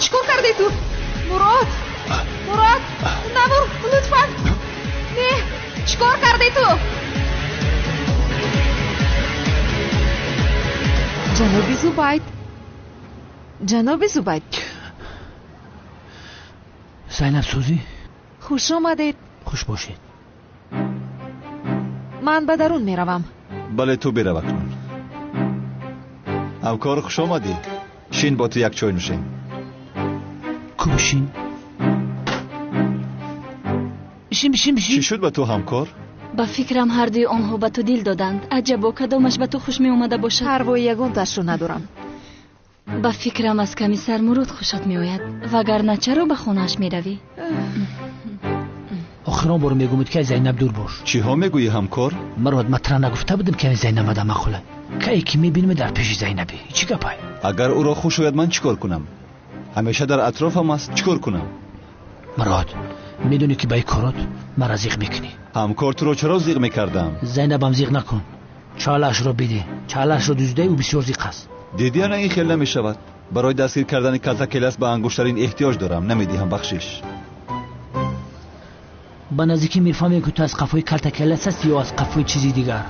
Чӣ кор кардӣ ту? Мурод, Мурод, набур, лутфан. Не, чӣ кор кардӣ ту? Ҷаноби Зубайд, ҷаноби Зубайд. Зайнаб сӯзӣ? Хуш омадед. Хуш бошед. Ман ба дарун меравам. Бале, ту бирав акнун. Ҳамкор, хуш омадӣ. Шин, бо ту як чой нӯшем. Ку бишин? Бишин, бишин, бишин. Чӣ шуд ба ту, ҳамкор? Ба фикрам ҳардуи онҳо ба ту дил доданд. Аҷабо, кадомаш ба ту хуш меомада бошад? Парвои ягонташро надорам. Ба фикрам аз комиссар Мурод хушат меояд, вагарна чаро ба хонааш меравӣ? Охирон бор мегӯмед ки аз Зайнаб дур бош. Чиҳо мегӯӣ, ҳамкор? Мурод, ман тура нагуфта будам ки Зайнаб ада махӯла. Кае ки мебинем дар пеши Зайнабе. Чӣ гапай? Агар ӯро хуш ояд, ман чӣ кор кунам? Ҳамеша дар атрофам аст, чӣ кор кунам? Мурод, медонӣ ки ба ин корот маро зиқ мекунӣ. Ҳамкор, туро чаро зиқ мекардам? Зайнабам зиқ накун. Чалаашро бидӣ. Чалаашро дуздидаи ӯ бисёр зиқ аст. Дидӣ, ана ин хел намешавад. Барои дастгир кардани калтакелас ба ангуштарин эҳтиёҷ дорам. Намедиҳам, бахшиш. Ба наздикӣ мефаҳмем ки ту аз қафои калтакелас ҳастӣ ё аз қафои чизи дигар.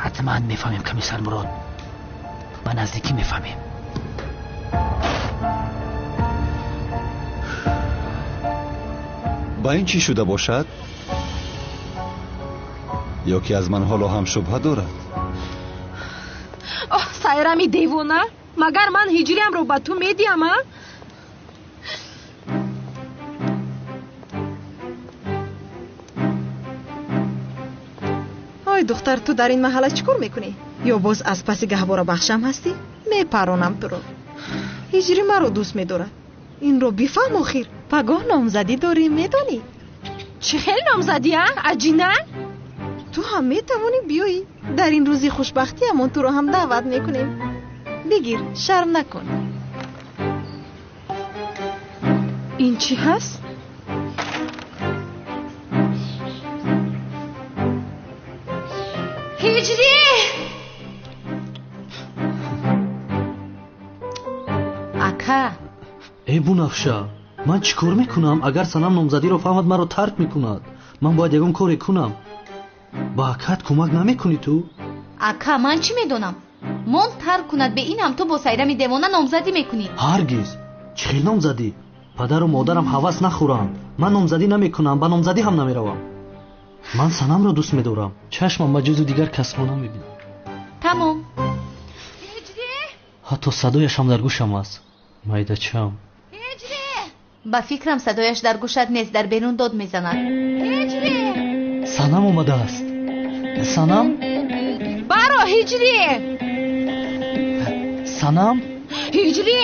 Ҳатман мефаҳмем, комиссар Мурод. Ба наздикӣ мефаҳмем. Ба ин чӣ шуда бошад? Ё ки аз ман ҳоло ҳам шубҳа дорад? Оҳ, Сайрами девона, магар ман ҳиҷриамро ба ту медиҳам, а? Ой духтар, ту дар ин маҳалла чӣ кор мекунӣ? Ё боз аз паси гаҳворабахшам ҳастӣ? Мепаронам туро. Ҳиҷрӣ маро дӯст медорад. Инро бифаҳм охир. Пагоҳ номзадӣ дорӣ, медонӣ? Чӣ хел номзадӣ, а? Аҷина? Ту ҳам метавонӣ биёӣ. Дар ин рӯзи хушбахтиамон туро ҳам даъват мекунем. Бигир, шарм накун. Ин чӣ ҳаст? Ҳиҷрӣ! Ака! Э Бунафша, ман чӣ кор мекунам? Агар Санам номзадиро фаҳмад, маро тарк мекунад. Ман бояд ягон коре кунам. Ба акат кӯмак намекунӣ ту? Ака, ман чӣ медонам? Мон тарк кунад, бе ин ҳам ту бо Сайрами девона номзадӣ мекунӣ. Ҳаргиз. Чӣ хел номзадӣ? Падару модарам ҳавас нахӯранд. Ман номзадӣ намекунам, ба номзадӣ ҳам намеравам. Ман Санамро дӯст медорам. Чашмам ба ҷузу дигар касро намебинам. Тамом. Ҳатто садояш ҳам дар гӯшам аст. Майдачам. Ба фикрам садояш дар гӯшат нест, дар берун дод мезанад. Санам омадааст. Санам? Баро, Ҳиҷрӣ! Санам? Ҳиҷрӣ!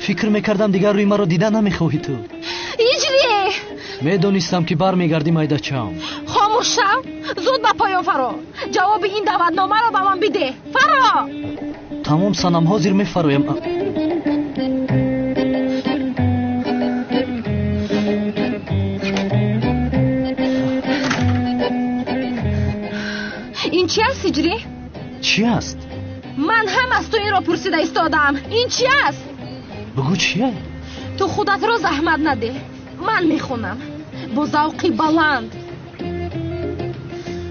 Фикр мекардам дигар рӯи маро дида намехоҳӣ ту. Ҳиҷрӣ! Медонистам ки бармегардӣ, майдачам. Хомӯш шав, зуд ба поён фаро. Ҷавоби ин даъватномаро ба ман бидеҳ. Фаро! Тамом Санам, ҳозир мефароям. Ин чи аст, Ҳиҷрӣ? Чӣ аст? Ман ҳам аз ту инро пурсида истодаам. Ин чи аст? Бугӯ чия? Ту худатро заҳмат надеҳ. Ман мехонам бо завқи баланд.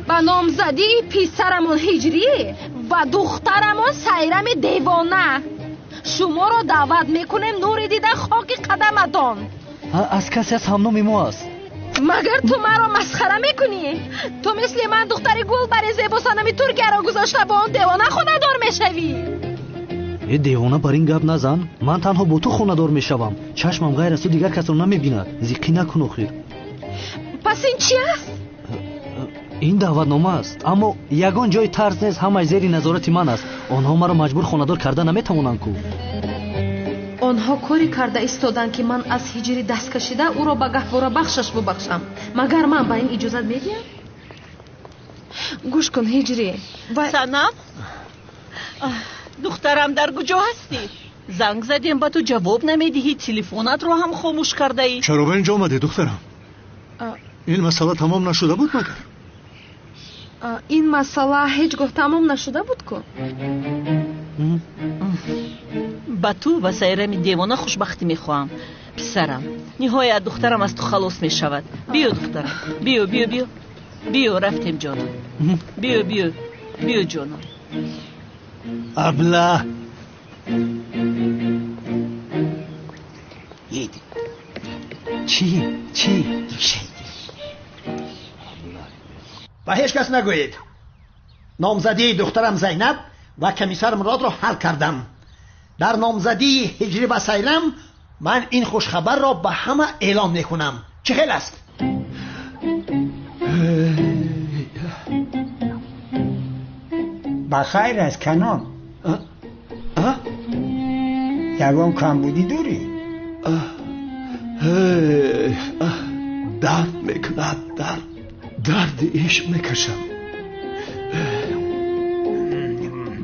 Ба номзадии писарамон Ҳиҷрӣ ва духтарамон Сайрами девона шуморо даъват мекунем, нури дида, хоки қадаматон. Аз касе аз ҳамноми мо аст. Магар ту маро масхара мекунӣ? Ту мисли ман духтари гулбари зебосанами Туркияро гузошта бо он девона хонадор мешавӣ. Э девона, бар ин гап назан. Ман танҳо бо ту хонадор мешавам. Чашмам ғайр аз ту дигар касро намебинад. Зиқӣ накун охир. Пас ин чи аст? Ин даъватнома аст, аммо ягон ҷои тарс нест. Ҳамаи зери назорати ман аст. Онҳо маро маҷбур хонадор карда наметавонанд ку. Онҳо коре карда истоданд, ки ман аз ҳиҷрӣ даст кашида ӯро ба гаҳворабахшаш бубахшам. Магар ман ба ин иҷозат медиҳам? Гӯш кун, Ҳиҷрӣ. Санам, духтарам, дар куҷо ҳастӣ? Занг задем, ба ту ҷавоб намедиҳӣ, телефонатро ҳам хомӯш кардаӣ. Чаро ба инҷо омадӣ, духтарам? Ин масъала тамом нашуда буд магар? Ин масъала ҳеҷ гоҳ тамом нашуда буд ку? Ба ту ва Сайрами девона хушбахтӣ мехоҳам, писарам. Ниҳоят духтарам аз ту халос мешавад. Биё, духтарам, биё, биё, биё, биё, рафтем, ҷонам. Биё, биё, биё, ҷонам. Абла. Чӣ? Чӣ? Ба ҳеҷ кас нагӯед. Номзадии духтарам Зайнаб ва комиссар Муродро ҳал кардам. Дар номзадии Ҳиҷрӣ ва Сайрам ман ин хушхабарро ба ҳама эълон мекунам. Чӣ хел аст? Ба хайр аст, Канон. Ягон камбудӣ дорӣ? Дард мекунад, дард. Дарди ишқ мекашам.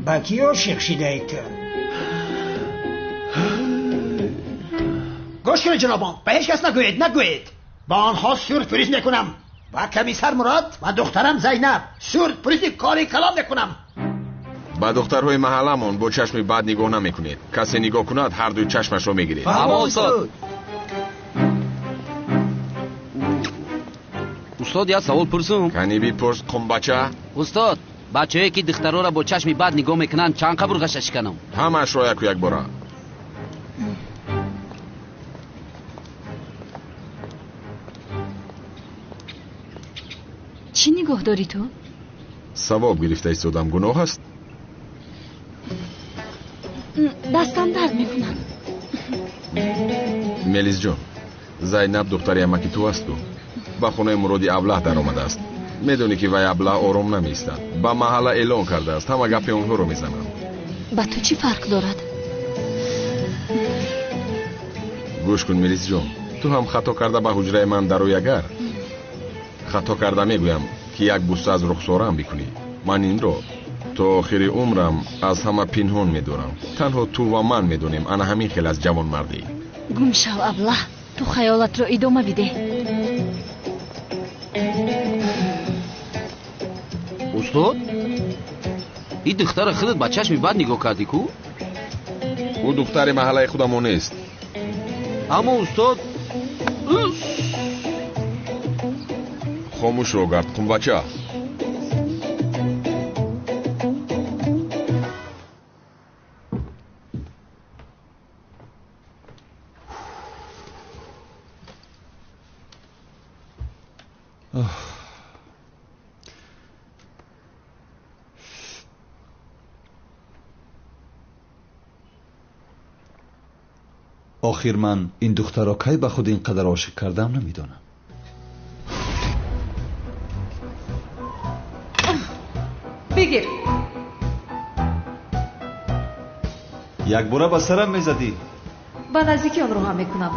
Ба кӣ ошиқ шидаӣ ту? Гӯш кунед, ҷанобон, ба ҳеҷ кас нагӯед, нагӯед. Ба онҳо сюрприз мекунам. Ба комиссар Мурод ва духтарам Зайнаб сюрпризи кори калон мекунам. Ба духтарҳои маҳалламон бо чашми бад нигоҳ намекунед. Касе нигоҳ кунад, ҳар дуи чашмашро мегиред. Фаҳмо, устод. Устод, як савол пурсум? Кани бипурс, қумбача. Устод, бачаҳое ки духтарора бо чашми бад нигоҳ мекунанд, чанд қабурғаша шиканам? Ҳамаашро яку якбора. Чӣ нигоҳ дорӣ ту? Савоб гирифта истодам, гуноҳ аст? Дастам дард мекунад. Мелисҷон, Зайнаб духтари амаки ту асту. Ба хонаи Муроди аблаҳ даромадааст. Медонӣ ки вай аблаҳ ором намеистад. Ба маҳалла эълон кардааст, ҳама гапи онҳоро мезананд. Ба ту чӣ фарқ дорад? Гӯш кун, Мелисҷон, ту ҳам хато карда ба ҳуҷраи ман дарои. Агар хато карда мегӯям ки як буса аз рухсораам бикунӣ, ман инро то охири умрам аз ҳама пинҳон медорам. Танҳо ту ва ман медонем, ана ҳамин хел аз ҷавонмардӣ. Гум шав, аблаҳ, ту хаёлатро идома бидеҳ. Устод, ин духтара худат ба чашми бад нигоҳ кардӣ ку? Ӯ духтари маҳаллаи худамон нест. Аммо устод, хомӯшро гард, қумбача. Охир ман ин духтарро кай ба худ ин қадар ошиқ кардам намедонам. Бигир. Якбора ба сарам мезадӣ. Ба наздикӣ онро ҳам мекунам.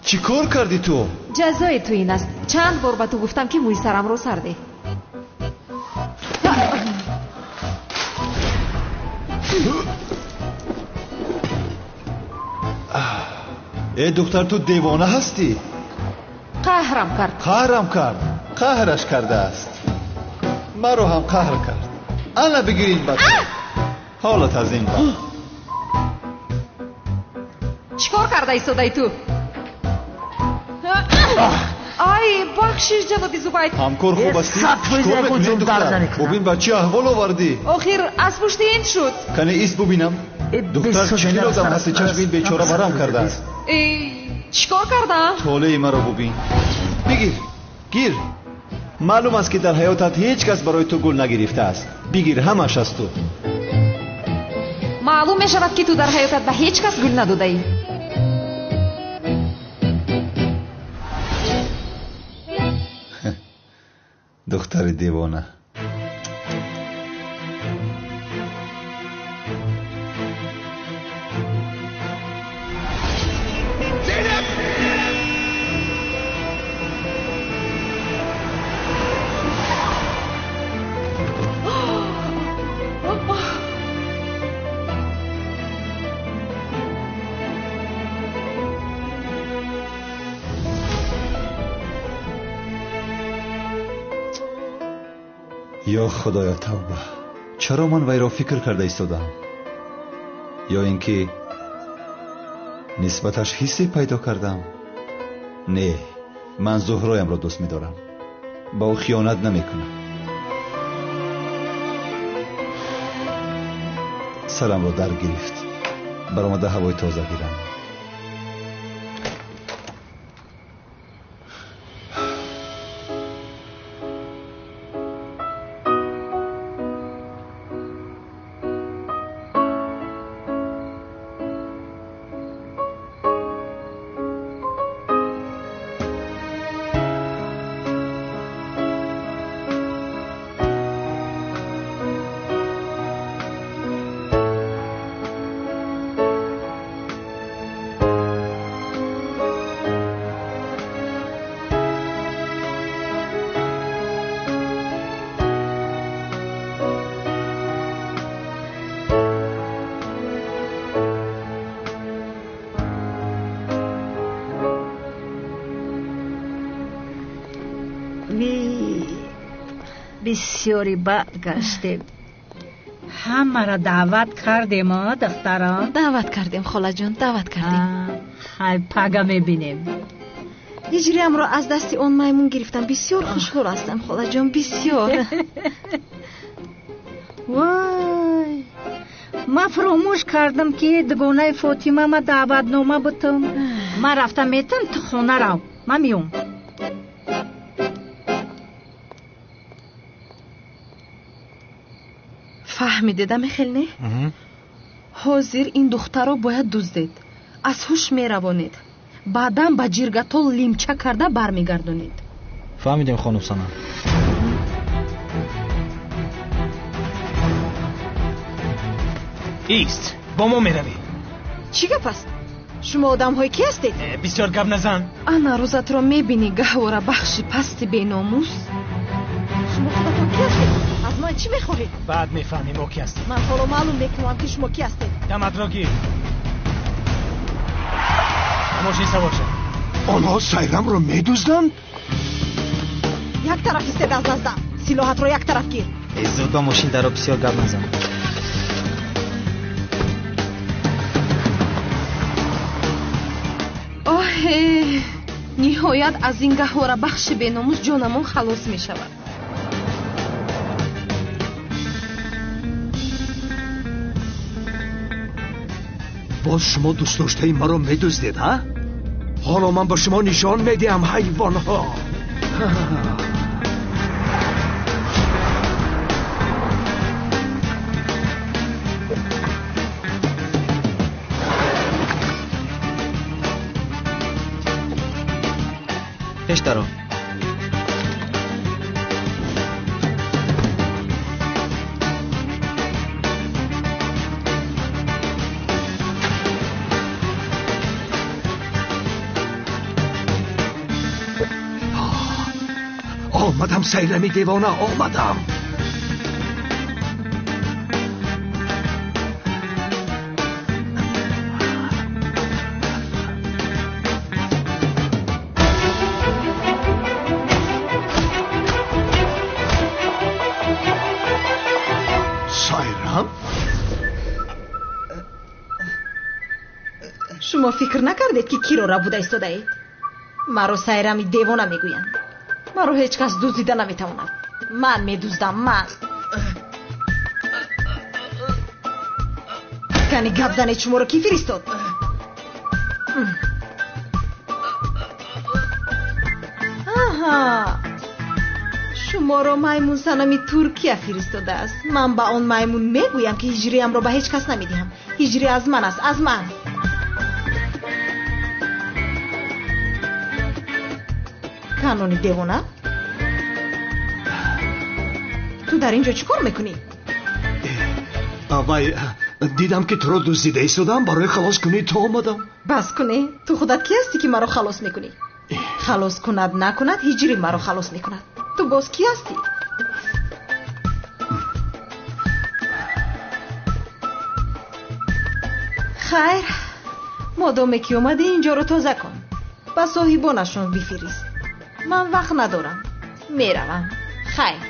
Чӣ кор кардӣ ту? Ҷазои ту ин аст. Чанд бор ба ту гуфтам, ки мӯи сарамро сар деҳ. Э духтар, ту девона ҳастӣ? Қаҳрам кард. Қаҳрам кард. Қаҳраш кардааст. Маро ҳам қаҳр кард. Ана бигир ин бача. Ҳолат аз ин бад. Чӣ кор карда истодаи ту? Ай, бахшиш, ҷаноби Зубайд. Ҳамкор хуб астӣ? Чӣ кор мекунӣ, духтар? Бубин, ба чӣ аҳвол овардӣ? Охир аз пушти ин шуд. Кане ист бубинам. Духтар, чӣ хел одам ҳасти? Чашми ин бечора варам кардааст. Чӣ кор кардам? Толеи маро бубин. Бигир, гир. Маълум аст, ки дар ҳаётат ҳеҷ кас барои ту гул нагирифтааст. Бигир, ҳамаш аз ту. Маълум мешавад, ки ту дар ҳаётат ба ҳеҷ кас гул надодаӣ. Духтари девона. Ё Худоё, тавба! Чаро ман вайро фикр карда истодаам? Ё ин ки нисбаташ ҳиссе пайдо кардам? Не, ман Зуҳроямро дӯст медорам. Ба ӯ хиёнат намекунам. Сарамро дар гирифт. Баромада ҳавои тоза гирам. Бисёри бад гаштем. Ҳамаро даъват кардем, духтарон? Даъват кардем, холаҷон, даъват кардем. Хай, пага мебинем. Ҳиҷриамро аз дасти он маймун гирифтам. Бисёр хушҳол ҳастам, холаҷон, бисёр. Вой, ман фаромӯш кардам, ки дугонаи Фотима ма даъватнома бутам. Ман рафта метам, ту хона рав, ман меом. Фаҳмидеда, мехел, не? Ҳозир ин духтарро бояд дуздед, аз ҳуш меравонед, баъдан ба ҷиргатол лимча карда бармегардонед. Фаҳмидем, хонум Санам. Ист, бо мо меравӣ. Чӣ гап аст? Шумо одамҳои кӣ ҳастед? Бисёр гап назан. Ана рӯзатро мебинӣ, гаҳвора бахши пасти беномус. Шумо худатон кӣ ҳастед? Аз ман чӣ мехоҳед? Баъд мефаҳмем мо кӣ ҳастем. Ман ҳоло маълум мекунам, ки шумо кӣ ҳастед. Даматро гир. Мошин савор шав. Онҳо Сайрамро медузданд? Як тараф истед аз наздам. Силоҳатро як тараф гир. Зуд ба мошин даро, бисёр гап назан. Оҳе, ниҳоят аз ин гаҳвора бахши беномус ҷонамон халос мешавад. Боз шумо дӯстдоштаи маро медуздед, ҳа? Ҳоло ман ба шумо нишон медиҳам, ҳайвонҳо. Пеш даро. Омадам, Сайрами девона, омадам. Сайрам? Шумо фикр накардед, ки киро рабуда истодаед? Маро Сайрами девона мегӯянд. Маро ҳеҷ кас дуздида наметавонад. Ман медуздам, ман. Кани гап занед, шуморо кӣ фиристод? Аҳа, шуморо маймун санами Туркия фиристодааст. Ман ба он маймун мегӯям, ки ҳиҷриямро ба ҳеҷ кас намедиҳам. Ҳиҷри аз ман аст, аз ман. Канони девона? Ту дар ин ҷо чӣ кор мекунӣ? Вай, дидам ки туро дуздида истодам, барои халос кунӣ ту омадам. Бас кунӣ, ту худат кӣ ҳастӣ ки маро халос мекунӣ? Халос кунад накунад, ҳиҷрӣ маро халос мекунад. Ту боз кӣ ҳастӣ? Хайр, модоме ки омадӣ инҷоро тоза кун, ба соҳибонашон бифирист. Ман вақт надорам, меравам. Хайр.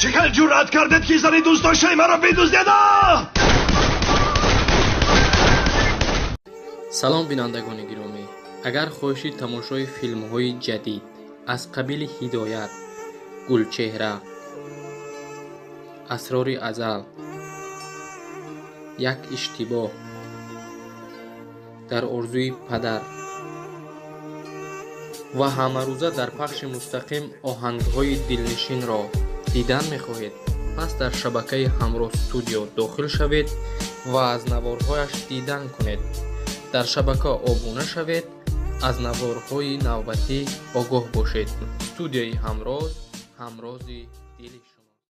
Чӣ хел ҷуръат кардед ки зани дӯстдоштаи маро бидуздед? Салом, бинандагони гиромӣ! Агар хоҳиши тамошои филмҳои ҷадид аз қабили Ҳидоят, Гулчеҳра, Асрори азал, Як иштибоҳ, Дар орзуи падар ва ҳамарӯза дар пахши мустақим оҳангҳои дилнишинро дидан мехоҳед, пас дар шабакаи Ҳамроҳ студио дохил шавед ва аз наворҳояш дидан кунед. Дар шабака обуна шавед, аз наворҳои навбатӣ огоҳ бошед. Студияи Ҳамроз, ҳамрози дили шумо.